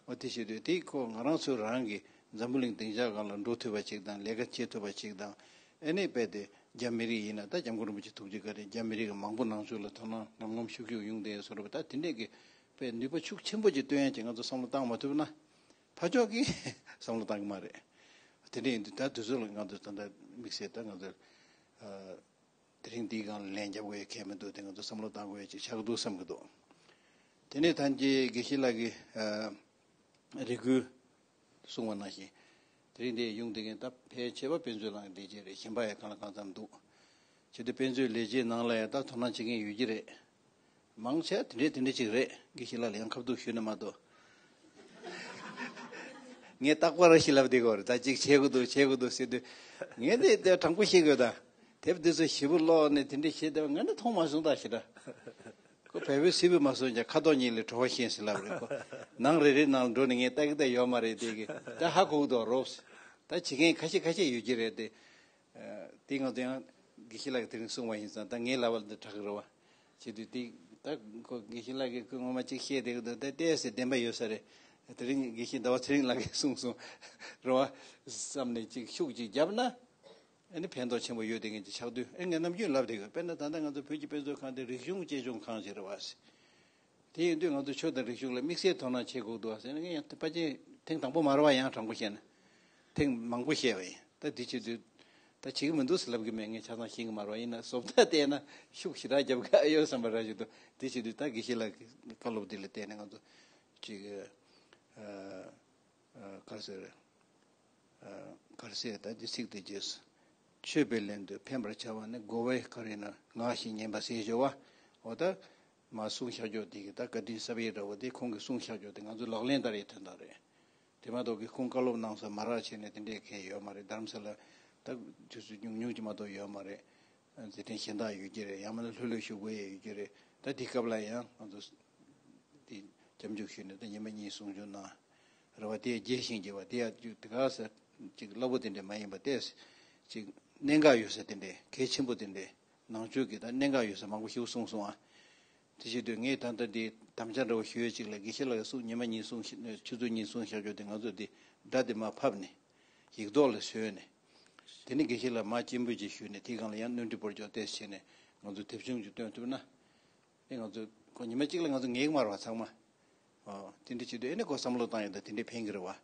འོ་དེ་བྱེད་དུས་དེ་ཁོ་ང་རང་ཚོ་རང་གི་འཛམ་བུ་གླིང་སྡིངས་ཆ་སྒང་ལ་འགྲོ་ཐུབ་པ་ཅིག་དང་། ལས་ཀ་བྱེད་ཐུབ་པ་ཅིག་དང་། ཨ་ནི་རྦད་དེ་རྒྱ་མི་རིགས་ཡིན་ན། ད་སྐྱབས་མགོན་རིན་པོ་ཆེ་ཐུགས་རྗེ་བཀའ་དྲིན་རྒྱ་མི་རིགས་མང་པོ་ནང་ཆོས་ལ་དོ་སྣང་ངམ་ངམ་ཤུགས་ཤུགས་ཡོང་བསྡད་ཡོད་བཟོ་འདྲ་བ། ད་དེ་འདྲས་ཀྱི་དཔེ་ནུས་པ་ཤུགས་ཆེན་པོ་ཅིག་བཏོན་ཡ་ཅིག་ང་ཚོ་བསམ་བློ་བཏང་མ་ཐུབ་ན། ཕར་ཕྱོགས་ཀྱིས་བསམ་བློ་བཏང་གི་མ་རེད། དེ་འདྲས་ཡིན་དུས་ད་དུས་ཚོད་ལ་ང་ཚོ་ད་ལྟ་དམིགས་བསལ་ད་ང་ཚོ། ཨ། དེ་རིང་འདིའི་སྒང་ལ་ལན་རྒྱབ་དགོས་ཡ་གལ་མི་འདུག་དེ་ང་ཚོ་བསམ་བློ་བཏང་དགོས་ཡ་ཅིག་ཆགས་ཀྱི་འདུག་བསམ་གྱི་འདུག་དེ་ནས་ད་ཅི་དགེ་བཤེས་ལགས་ཀྱིས། ཨ། རེ་སྐུལ་གསུངས་པ་ནང་བཞིན། དེ་རིང་འདིར་ཡོང་བསྡད་མཁན་ད་ཕལ་ཆེ་བ་དཔེ་མཛོད་ལག་ལེན་བྱེད་མཁན་རེད། གཞན་པ་ཡང་གང་ལ་གང་འཚམ་འདུག་བྱས་དུས་དཔེ་མཛོད་ལས་བྱེད་ནང་ལ་ཡང་ད་དོ་སྣང་བྱེད་མཁན་ཡོད་ཀྱི་རེད། མང་ཆེ་བ་དེ་འདྲས་དེ་འདྲས་ཅིག་རེད། དགེ་བཤེས་ལགས་ལ་ཡང་ཁ་ཐུག་ཞུས་ན་མ་གཏོགས། ངས་རྟག་པར་ཞིག་ལབ་བསྡད་ཀྱི་ཡོད་རེད། ད་ཅིག་བྱེད་དགོས་འདུག་བྱེད་དགོས་འདུག་ཟེར་དུས། ངས་འདི་དེ་དྲང་པོ་བཤད་དགོས་ད། དེབ་འདི་ཚོ་ཞེ་པོ་ཀློག་ནས་དེ་འདྲས་བྱེད་བསྡད་པ་ང་ནི་མཐོང་མ་སོང་ད་ཞེ་དྲག་ཁོ་བལ་པོའི་སིལ་བུ་མ་སོང་ཀྱང་ཁ་དོག་གཉིས་ལས་བྲོ་བ་ཤེས་ཟེར་ལབ་རེད་ཁོ། ནང་རེ་རེའི་ནང་ལ་འགྲོ་ནས་ངས་ལྟ་གི་ལྟ་ཡོད་མ་རེད་དེ་གི། ད་ཧ་གོ་གི་འདུག་རོབ། ད་བྱེད་མཁན་ཁ་ཤས་ཁ་ཤས་ཡོད་ཀྱི་རེད་དེ། ཨ། དེ་ང་ཚོ་ཡང་དགེ་བཤེས་ལགས་ཀྱིས་དེ་རིང་གསུངས་པ་ཡིན་ཙང་ད་ངའི་ལབ་པ་འདི་དྲག་གི་རེད་བ། བྱེད་དུས་དེ་ད་ཁོ་དགེ་བཤེས་ལགས་ཀྱིས་ཁོས་ངོ་མ་གཅིག་བཤད་བསྡད་ཀྱི་འདུག་ད་ལྟས་ཟེར་བདེན་པ་ཡོད་ས་རེད། དེ་རིང་དགེ་བཤེས་ཟླ་བ་ཚེ་རིང་ལགས་ཀྱིས་གསུངས་སོང་རེད་བ། བསམ་ནས་གཅིག་ཤུགས་གཅིག་བརྒྱབ་ན། ཨ་ནི་ཕན་ཐོགས་ཆེན་པོ་ཡོད་དེ་ངེས་ཀྱི་ཆགས་དུས། ཨེ། ངས་ནམ་རྒྱུན་ལབ་བསྡད་ཡོད། དཔེར་ན་ད་ལྟ་ང་ཚོ་བོད་ཀྱི་དཔེ་མཛོད་ཁང་དེ་རིག་གཞུང་གཅེས་སྐྱོང་ཁང་ཞིག་རེད་བ། དེ་ཡིན་དུས་ང་ཚོ་ཆོས་དང་རིག་གཞུང་ལ་དམིགས་བསལ་དོ་སྣང་བྱེད་དགོས་འདུག་བ་ཟེར་ན། ངས་ཡང་ཕལ་ཆེར་ཐེངས་དང་པོ་མ་རེད་བ། ཡང་དྲང་པོ་བཤད་ན་ཐེངས་མང་པོ་བཤད་པ་ཡིན། ད་འདི་བྱེད་དུས་ད་བྱེད་ཀྱི་མི་འདུག་ཟེར་ལབ་ཀྱི་མེད། ངས་ཆ་ཚང་ཤེས་ཀྱི་མ་རེད་བ། ཡིན་ན་བཟོ་ལྟ་བལྟས་ན་ཤུགས་ཞེ་དྲག་རྒྱབ་ག་ཡོད་བསམ་པ་ར་ཞིག་འདུག་འདི་བྱེད་དུས་ད་དགེ་བཤེས་ལགས་ཀྱི་བཀའ་སློབ་འདི་ལ་བལྟས་ནས་ང་ཚོ་ཅིག་ཨ། ཨ། ག་རེ་ཟེར། ཨ། ག་རེ་ཟེར། ད་འདི་ཚིག་དེ་རྗེས་སུ། ཆོས་པའི་ལན་དུ་ཕན་པར་བྱ་བ་ནི། རྒོལ་བས་ག་རེ་ན་ངག་བཞིན་ཉན་པ་ཟེར་ཞོར་བ། འོ་ད་མ་གསུངས་བཞག་ཀྱོག་དེ་གི་ད་བཀའ་དྲིན་གསབ་ཡས་འདྲ་བོ་དེ་ཁོང་གིས་གསུངས་བཞག་ཀྱོག་དེ་ང་ཚོ་ལག་ལེན་བསྟར་ཡས་དོན་དག་རེད། དེ་མ་གཏོགས་ཀྱི་ཁོང་བཀའ་སློབ་གནང་ས་མ་རག་བྱས་ནས་དེ་འདྲས་གང་ཡོད་མ་རེད། རྡ་རམ་ས་ལ་ད་དུས་ཚོད་ཉུང་ཉུང་ཅིག་མ་གཏོགས་ཡོད་མ་རེད། མཛད་འཕྲིན་གཞན་དག་ཡོད་ཀྱི་རེད། ཡང་མིན་ན་ལྷོད་ལྷོད་བཞུགས་དགོས་ཡས་ཡོད་ཀྱི་རེད། ད་དེ་སྐབས་ལ་ཡང་ང་ཚོ་དེ་སྐྱབས་འཇུག་ཞུས་ནས་ད་ཉི་མ་གཉིས་གསུང་ཆོས་གནང་རེད་བ། དེ་རྒྱས་ཤིང་རྒྱས་པ་དེ་ཡང་དེ་ག་ས་ཅིག་སླ་པོ་དེ་འདྲས་མ་ཡིན་པ། ཏོག་ཙམ་ཅིག་གནད་འགག་ཡོད་ས་དེ་འདྲས། གལ་ཆེན་པོ་དེ་འདྲས། ནང་ཆོས་ཀྱི་ད་གནད་འགག་ཡོད་ས་མང་པོ་ཞིག་གསུངས་སོང་ཨ། དེ་བྱེད་དུས་ངས་ད་ལྟ་འདི་དམ་བཅའ་འདྲ་བོ་ཞུ་ཡས་ཅིག་ལ། དགེ་བཤེས་ལགས་ཀྱིས་གསུང་ཉི་མ་གཉིས་གསུང་ཤ་ཆུ་ཚོད་གཉིས་གསུང་བཞག་རྒྱུ་དེ་ང་ཚོས་འདི་སྒྲ་དེ་མར་ཕབ་ནས་ཡིག་ཐོག་ལ་བཟོས་ནས། དེ་ནས་དགེ་བཤེས་ལགས་མ་སྤྱན་འབུལ་ཅིག་ཞུས་ནས་དེའི་སྒང་ལ་ཡང་སྣོན་འཕྲི་སྤོར་གཅོག་ཏོག་ཙམ་བྱས་ནས་ང་ཚོས་དེབ་ཆུང་ཅིག་བཏོན་ཐུབ་ན། ཨེ། ང་ཚོ་ཁོ་ཉི་མ་གཅིག་ལ་ང་ཚོ་ངེས་ཀྱི་མ་རེད་བ་ཚང་མ། ཨོ། དེ་འདྲ་བྱེད་དུས་ཨེ་ནི་ཁོ་བསམ་བློ་བཏང་ཡོད་ད་དེ་འདྲ་ཕན་གྱི་རེད་བ།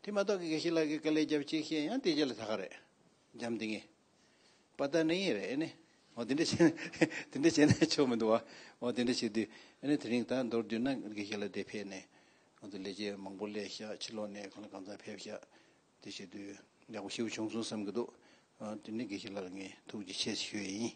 དེ་མ་གཏོགས་ཀྱི་དགེ་བཤེས་ལགས་ཀྱིས་དཀའ་ལས་རྒྱབ་ཅིག་བཤད་ཡང་དེ་རྗེས་ལ་ད་ག་རེད། འཇམ་དེ་ངས། པ་ད་ནི་ཡིན་རེད་ཨེ་ནི། ཨོ། དེ་འདྲ་བྱས་ན་དེ་འདྲ་བྱས་ན་ཆོག་མི་འདུག་བ། ཨོ། དེ་འདྲ་བྱེད་དུས་ཨེ་ནི་དེ་རིང་ད་མདོར་བསྡུས་ན་དགེ་བཤེས་ལགས་འདིར་ཕེབས་ནས་ང་ཚོ་ལས་བྱེད་མང་པོ་སླེབས་ཤག་ཕྱི་ལོགས་ནས་གང་ལ་གང་འཚམ་ཕེབས་ཤག་དེ་བྱེད་དུས་ཡག་པོ་ཞེ་པོ་བྱུང་སོང་བསམ་གྱི་འདུག་ཨ། དེ་ནི་དགེ་བཤེས་ལགས་ལ་ངས་ཐུགས་རྗེ་ཆེ་ཞུ་ཡས་ཡིན།